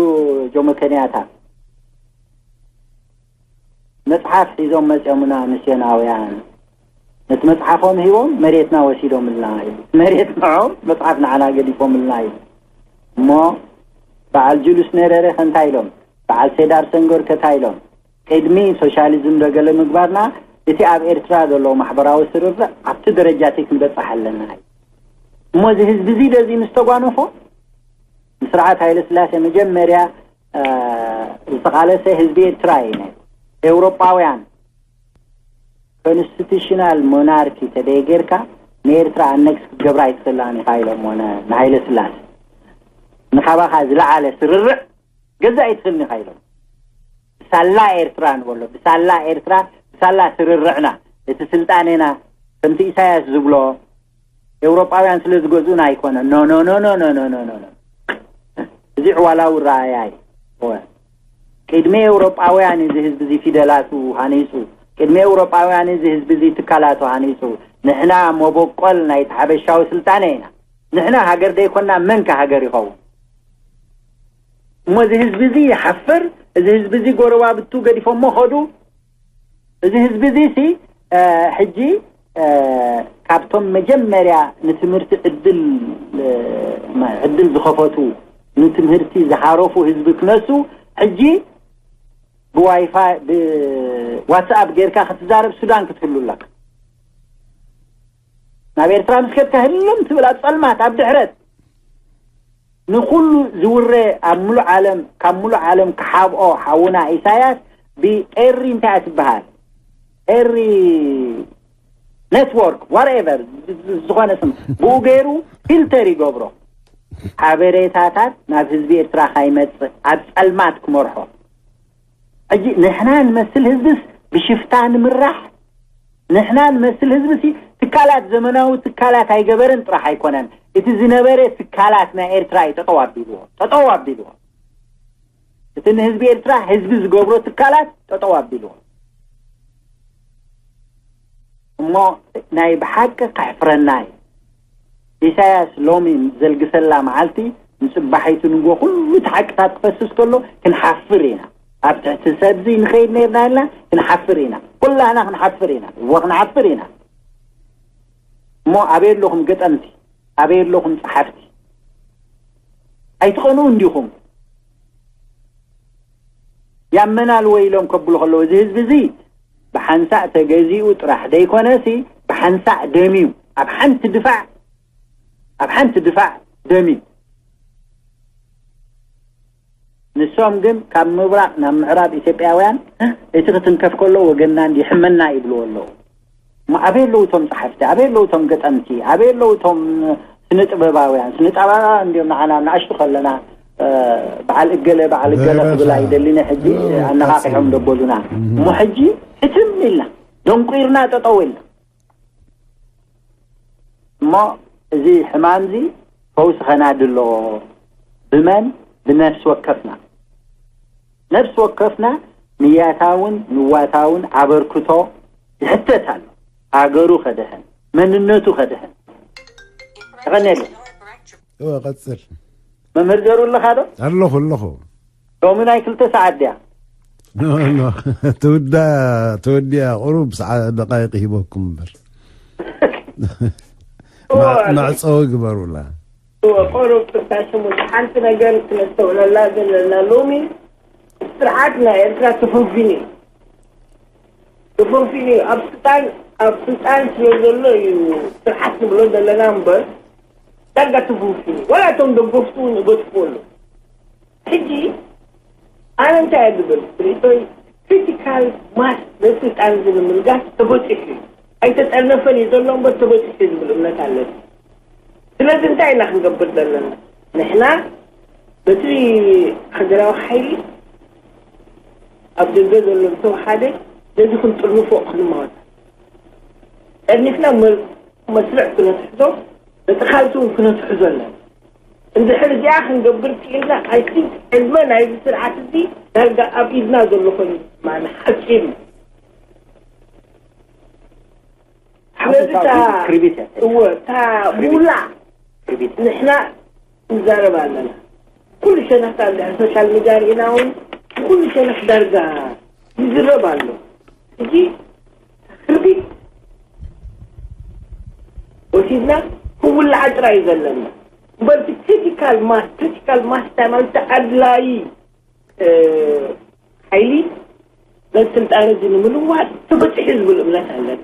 ጆሞ ከንያታ? መጽሓፍ ሒዞም መጽኦምና ሚስዮናውያን። ነቲ መጽሓፎም ሂቦም መሬትና ወሲዶምልና ኢሉ። መሬት ንዖም መጽሓፍ ንዓና ገዲፎምልና ኢሉ። እሞ በዓል ጁልስ ኔረረ ከ እንታይ ኢሎም? በዓል ሴዳር ሰንጎር ከ እንታይ ኢሎም? ቅድሚ ሶሻሊዝም ዶ ገለ ምግባርና እቲ ኣብ ኤርትራ ዘሎ ማሕበራዊ ስርርዕ ኣብቲ ደረጃ እቲ ክንበጽሕ ኣለና እዩ። እሞ እዚ ህዝቢ እዚ ዶ እዚ ምስ ተጓነፎ? ንስርዓት ሃይለ ስላሴ መጀመርያ፣ እ፣ ዝተቓለሰ ህዝቢ ኤርትራ እዩ ነይሩ። ኤውሮጳውያን ኮንስቲቱሽናል ሞናርኪ ተደይ ጌርካ ንኤርትራ ኣነክስ ክትገብራ ኣይትኽእላን ኢኻ ኢሎሞ ነ-፣ ንሃይለ ስላሴ። ንኻባኻ ዝለዓለ ስርርዕ ገዛ ኣይትኽእልን ኢኻ ኢሎም። ብሳላ ኤርትራ ንበሎ፣ ብሳላ ኤርትራ፣ ብሳላ ስርርዕና፣ እቲ ስልጣኔና ከምቲ ኢሳያስ ዝብሎ ኤውሮጳውያን ስለ ዝገዝኡና ኣይኮነን። ኖ፣ ኖ፣ ኖ። እዚ ዕዋላዊ ረኣያ እዩ። እወ። ቅድሚ ኤውሮጳውያን እዚ ህዝቢ እዚ ፊደላቱ ሃኒጹ፣ ቅድሚ ኤውሮጳውያን እዚ ህዝቢ እዚ ትካላቱ ሃኒጹ፣ ንሕና መበቆል ናይቲ ሓበሻዊ ስልጣነ ኢና። ንሕና ሃገር ደይኮና መን ከ ሃገር ይኸውን? እሞ እዚ ህዝቢ እዚ ይሓፍር፣ እዚ ህዝቢ እዚ ጎረባብቱ ገዲፎሞ ኸዱ። እዚ ህዝቢ እዚ ሲ፣ እ፣ ሕጂ፣ እ፣ ካብቶም መጀመርያ ንትምህርቲ ዕድል፣ እ፣ ዕድል ዝኸፈቱ፣ ንትምህርቲ ዝሃረፉ ህዝቢ ክነሱ፣ ሕጂ ብዋይፋይ፣ ብዋትስኣፕ ጌርካ ክትዛረብ ሱዳን ክትህሉ ኣለካ። ናብ ኤርትራ ምስ ከድካ ህልም ትብል ኣብ ጸልማት፣ ኣብ ድሕረት። ንኹሉ ዝውረ ኣብ ምሉእ ዓለም፣ ካብ ምሉእ ዓለም ክሓብኦ ሓውና ኢሳያስ ብኤሪ እንታይ እያ ትበሃል? ኤሪ ኔትወርክ፣ ዋትኤቨር፣ ዝኾነ ስም፣ ብኡ ገይሩ ፊልተር ይገብሮ። ሓበሬታታት ናብ ህዝቢ ኤርትራ ካይመጽእ ኣብ ጸልማት ክመርሖ። ሕጂ ንሕና ንመስል ህዝብስ ብሽፍታ ንምራሕ፣ ንሕና ንመስል ህዝብሲ ትካላት፣ ዘመናዊ ትካላት ኣይገበረን ጥራሕ ኣይኮነን፣ እቲ ዝነበረ ትካላት ናይ ኤርትራ እዩ ጠጠው ኣቢልዎ፣ ጠጠው ኣቢልዎ። እቲ ንህዝቢ ኤርትራ ህዝቢ ዝገብሮ ትካላት ጠጠው ኣቢልዎ። እሞ ናይ ብሓቂ ከሕፍረና እዩ። ኢሳያስ ሎሚ ዘልግሰላ መዓልቲ ንጽባሒቱ ንግሆ ኩሉ እቲ ሓቅታት ክፈስስ ከሎ ክንሓፍር ኢና። ኣብ ትሕቲ ሰብዚ ንኸይድ ነርና ኢልና ክንሓፍር ኢና። ኩላህና ክንሓፍር ኢና። እወ ክንሓፍር ኢና። እሞ ኣበይ ኣለኹም ገጠምቲ? ኣበይ ኣለኹም ጸሓፍቲ? ኣይትቐንኡ እንዲኹም? ያመናል ወይ ኢሎም ከብሉ ከለዉ፣ እዚ ህዝቢ እዚ ብሓንሳእ ተገዚኡ ጥራሕ ደይኮነሲ፣ ብሓንሳእ ደምዩ። ኣብ ሓንቲ ድፋዕ፣ ኣብ ሓንቲ ድፋዕ ደምዩ። ንሶም ግን ካብ ምብራቕ ናብ ምዕራብ ኢትዮጵያውያን፣ እቲ ክትንከፍ ከሎ ወገንና እንዲ ይሕመና ይብልዎ ኣለዉ። እሞ ኣበይ ኣለዉ እቶም ጸሓፍቲ? ኣበይ ኣለዉ እቶም ገጠምቲ? ኣበይ ኣለዉ እቶም ስነ ጥበባውያን? ስነ ጥበባውያን እንዲዮም ንዓና ንኣሽቱ ከለና፣ እ፣ በዓል እገለ፣ በዓል እገለ ዘይበዝሓ። ክብል ኣይደልን ሕጂ እ፣ ኣነቓቒሖም ደበሉና። እሞ ሕጂ ሕትም ኢልና፣ ደንቁርና ጠጠው ኢልና። እሞ እዚ ሕማምዚ ፈውሲ ከናዲ ኣለዎ። ብመን? ብነፍሲ ወከፍና። ነፍሲ ወከፍና ንያታውን ንዋታውን ኣበርክቶ ይሕተት ኣሎ። ሃገሩ ከድሕን፣ መንነቱ ከድሕን። ተቐንየለይ። እወ፣ ቀጽል። መምህር ዘሩ ኣለኻ ዶ? ኣለኹ፣ ኣለኹ። ሎሚ ናይ ክልተ ሰዓት ድያ? ኖ፣ ኖ። ተወዳ-፣ ተወዲያ ቁሩብ ሰዓ-፣ ደቃይቅ ሂበኩም እምበር። እወ። መዕ-፣ መዕጸዊ ግበሩላ። እወ፣ ቁሩብ ፍታሽ ሙሉ ሓንቲ ነገር ክነስተውዕለላ ዘለና ሎሚ ስርዓት ናይ ኤርትራ ተፈንፊኑ እዩ። ተፈንፊኑ እዩ። ኣብ ስልጣን፣ ኣብ ስልጣን ስለ ዘሎ እዩ ስርዓት ንብሎ ዘለና እምበር ዳርጋ ተፈንፊኑ እዩ። ዋላ እቶም ደገፍቱ እውን ይገድፍዎ ኣለዉ። ሕጂ ኣነ እንታይ እየ ዝብል? ርእቶይ ክሪቲካል ማስ ነቲ ስልጣን እዚ ንምልጋስ ተበፂሑ እዩ። ኣይተጠርነፈን እዩ ዘሎ እምበር ተበፂሑ እዩ ዝብል እምነት ኣለኒ። ስለዚ እንታይ ኢና ክንገብር ዘለና? ንሕና በቲ ሃገራዊ ሓይሊ ኣብ ደገ ዘሎ ዝተወሓደ ነዚ ክንጥርንፎ ክንማወት ጠርኒፍና መ-፣ መስርዕ ክነትሕዞ ነቲ ካልሲ እውን ክነትሕዞ ኣለና። እንድሕር እዚኣ ክንገብር ክኢልና ኣይቲንክ ዕድመ ናይዚ ስርዓት እዚ ዳርጋ ኣብ ኢድና ዘሎ ኮይኑ ይስማዕና ሓፂር እዩ። ስለዚ እታ ክርቢት እያ። እወ እታ ሙላዕ ክርቢት ንሕና ንዛረብ ኣለና። ኩሉ ሸነኽ ኣብ ልዕሊ ሶሻል ሚድያ ርኢና እውን ብኩሉ ሸነኽ ዳርጋ ይዝረብ ኣሎ። ሕጂ ክርቢት ወሲድና ክውላዓ ጥራይ እዩ ዘለና። እምበር እቲ ክሪቲካል ማስ፣ ክሪቲካል ማስ እንታይ ማለት ኣድላዪ እ፣ ሓይሊ ነቲ ስልጣን እዚ ንምልዋጥ ተበፂሑ ዝብል እምነት ኣለና።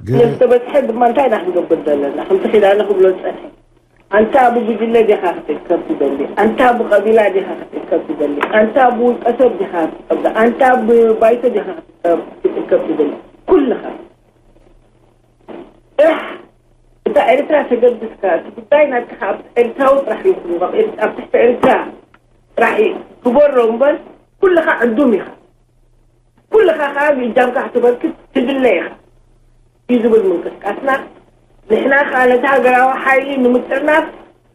ግን ነዚ ተበፅሐ ድማ እንታይ ኢና ክንገብር ዘለና? ከምቲ ኪዳነ ክብሎ ዝፀንሐ ኣንታ ብጉጅለ ዲኻ ክትእከብ ትደሊ? ኣንታ ብቀቢላ ዲኻ ክትእከብ ትደሊ? ኣንታ ብውልቀ ሰብ ዲኻ ክትቀብ? ኣንታ ብባይቶ ዲኻ ክትእከብ ትደሊ? ኩልኻ ጥራሕ እታ ኤርትራ ተገድስካ እቲ ጉዳይ ናትካ ኣብ ኤርትራዊ ጥራሕ ይኹን ኣብ ኤር- ኣብ ትሕቲ ኤርትራ ጥራሕ እዩ ግበሮ እምበር ኩልኻ ዕዱም ኢኻ። ኩልኻ ከዓ ብእጃምካ ክተበርክት ትድለ ኢኻ እዩ ዝብል ምንቅስቃስና። ንሕና ከዓ ነቲ ሃገራዊ ሓይሊ ንምጥርናፍ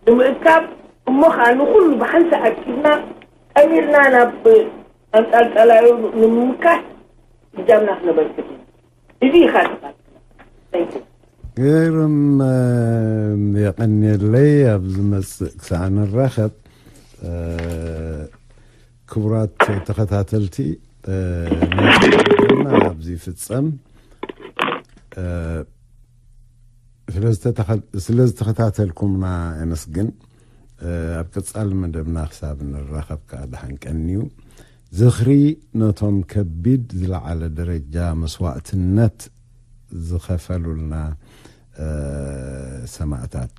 ንምእካብ እሞ ከዓ ንኩሉ ብሓንሳእ ኣኪብና ቀቢልና ናብ ኣንጻር ጸላዩ ንምምካት እጃምና ክነበርክት እዩ። እዚ ኢኻ ትቃልስ። Thank you። ግርም፣ እ፣ የቐንየለይ። ኣብ ዝመጽእ ክሳዕ ንራኸብ፣ እ፣ ክቡራት ተኸታተልቲ፣ እ፣ ናይና ኣብዚ ይፍጸም። እ፣ ስለ ዝተኸ-፣ ስለ ዝተኸታተልኩምና የመስግን። እ፣ ኣብ ቀጻሊ መደብና ክሳብ ንራኸብ ከኣ ደሓን ቀንዩ። ዝኽሪ ነቶም ከቢድ ዝለዓለ ደረጃ መስዋእትነት ዝኸፈሉልና፣ እ፣ ሰማእታት።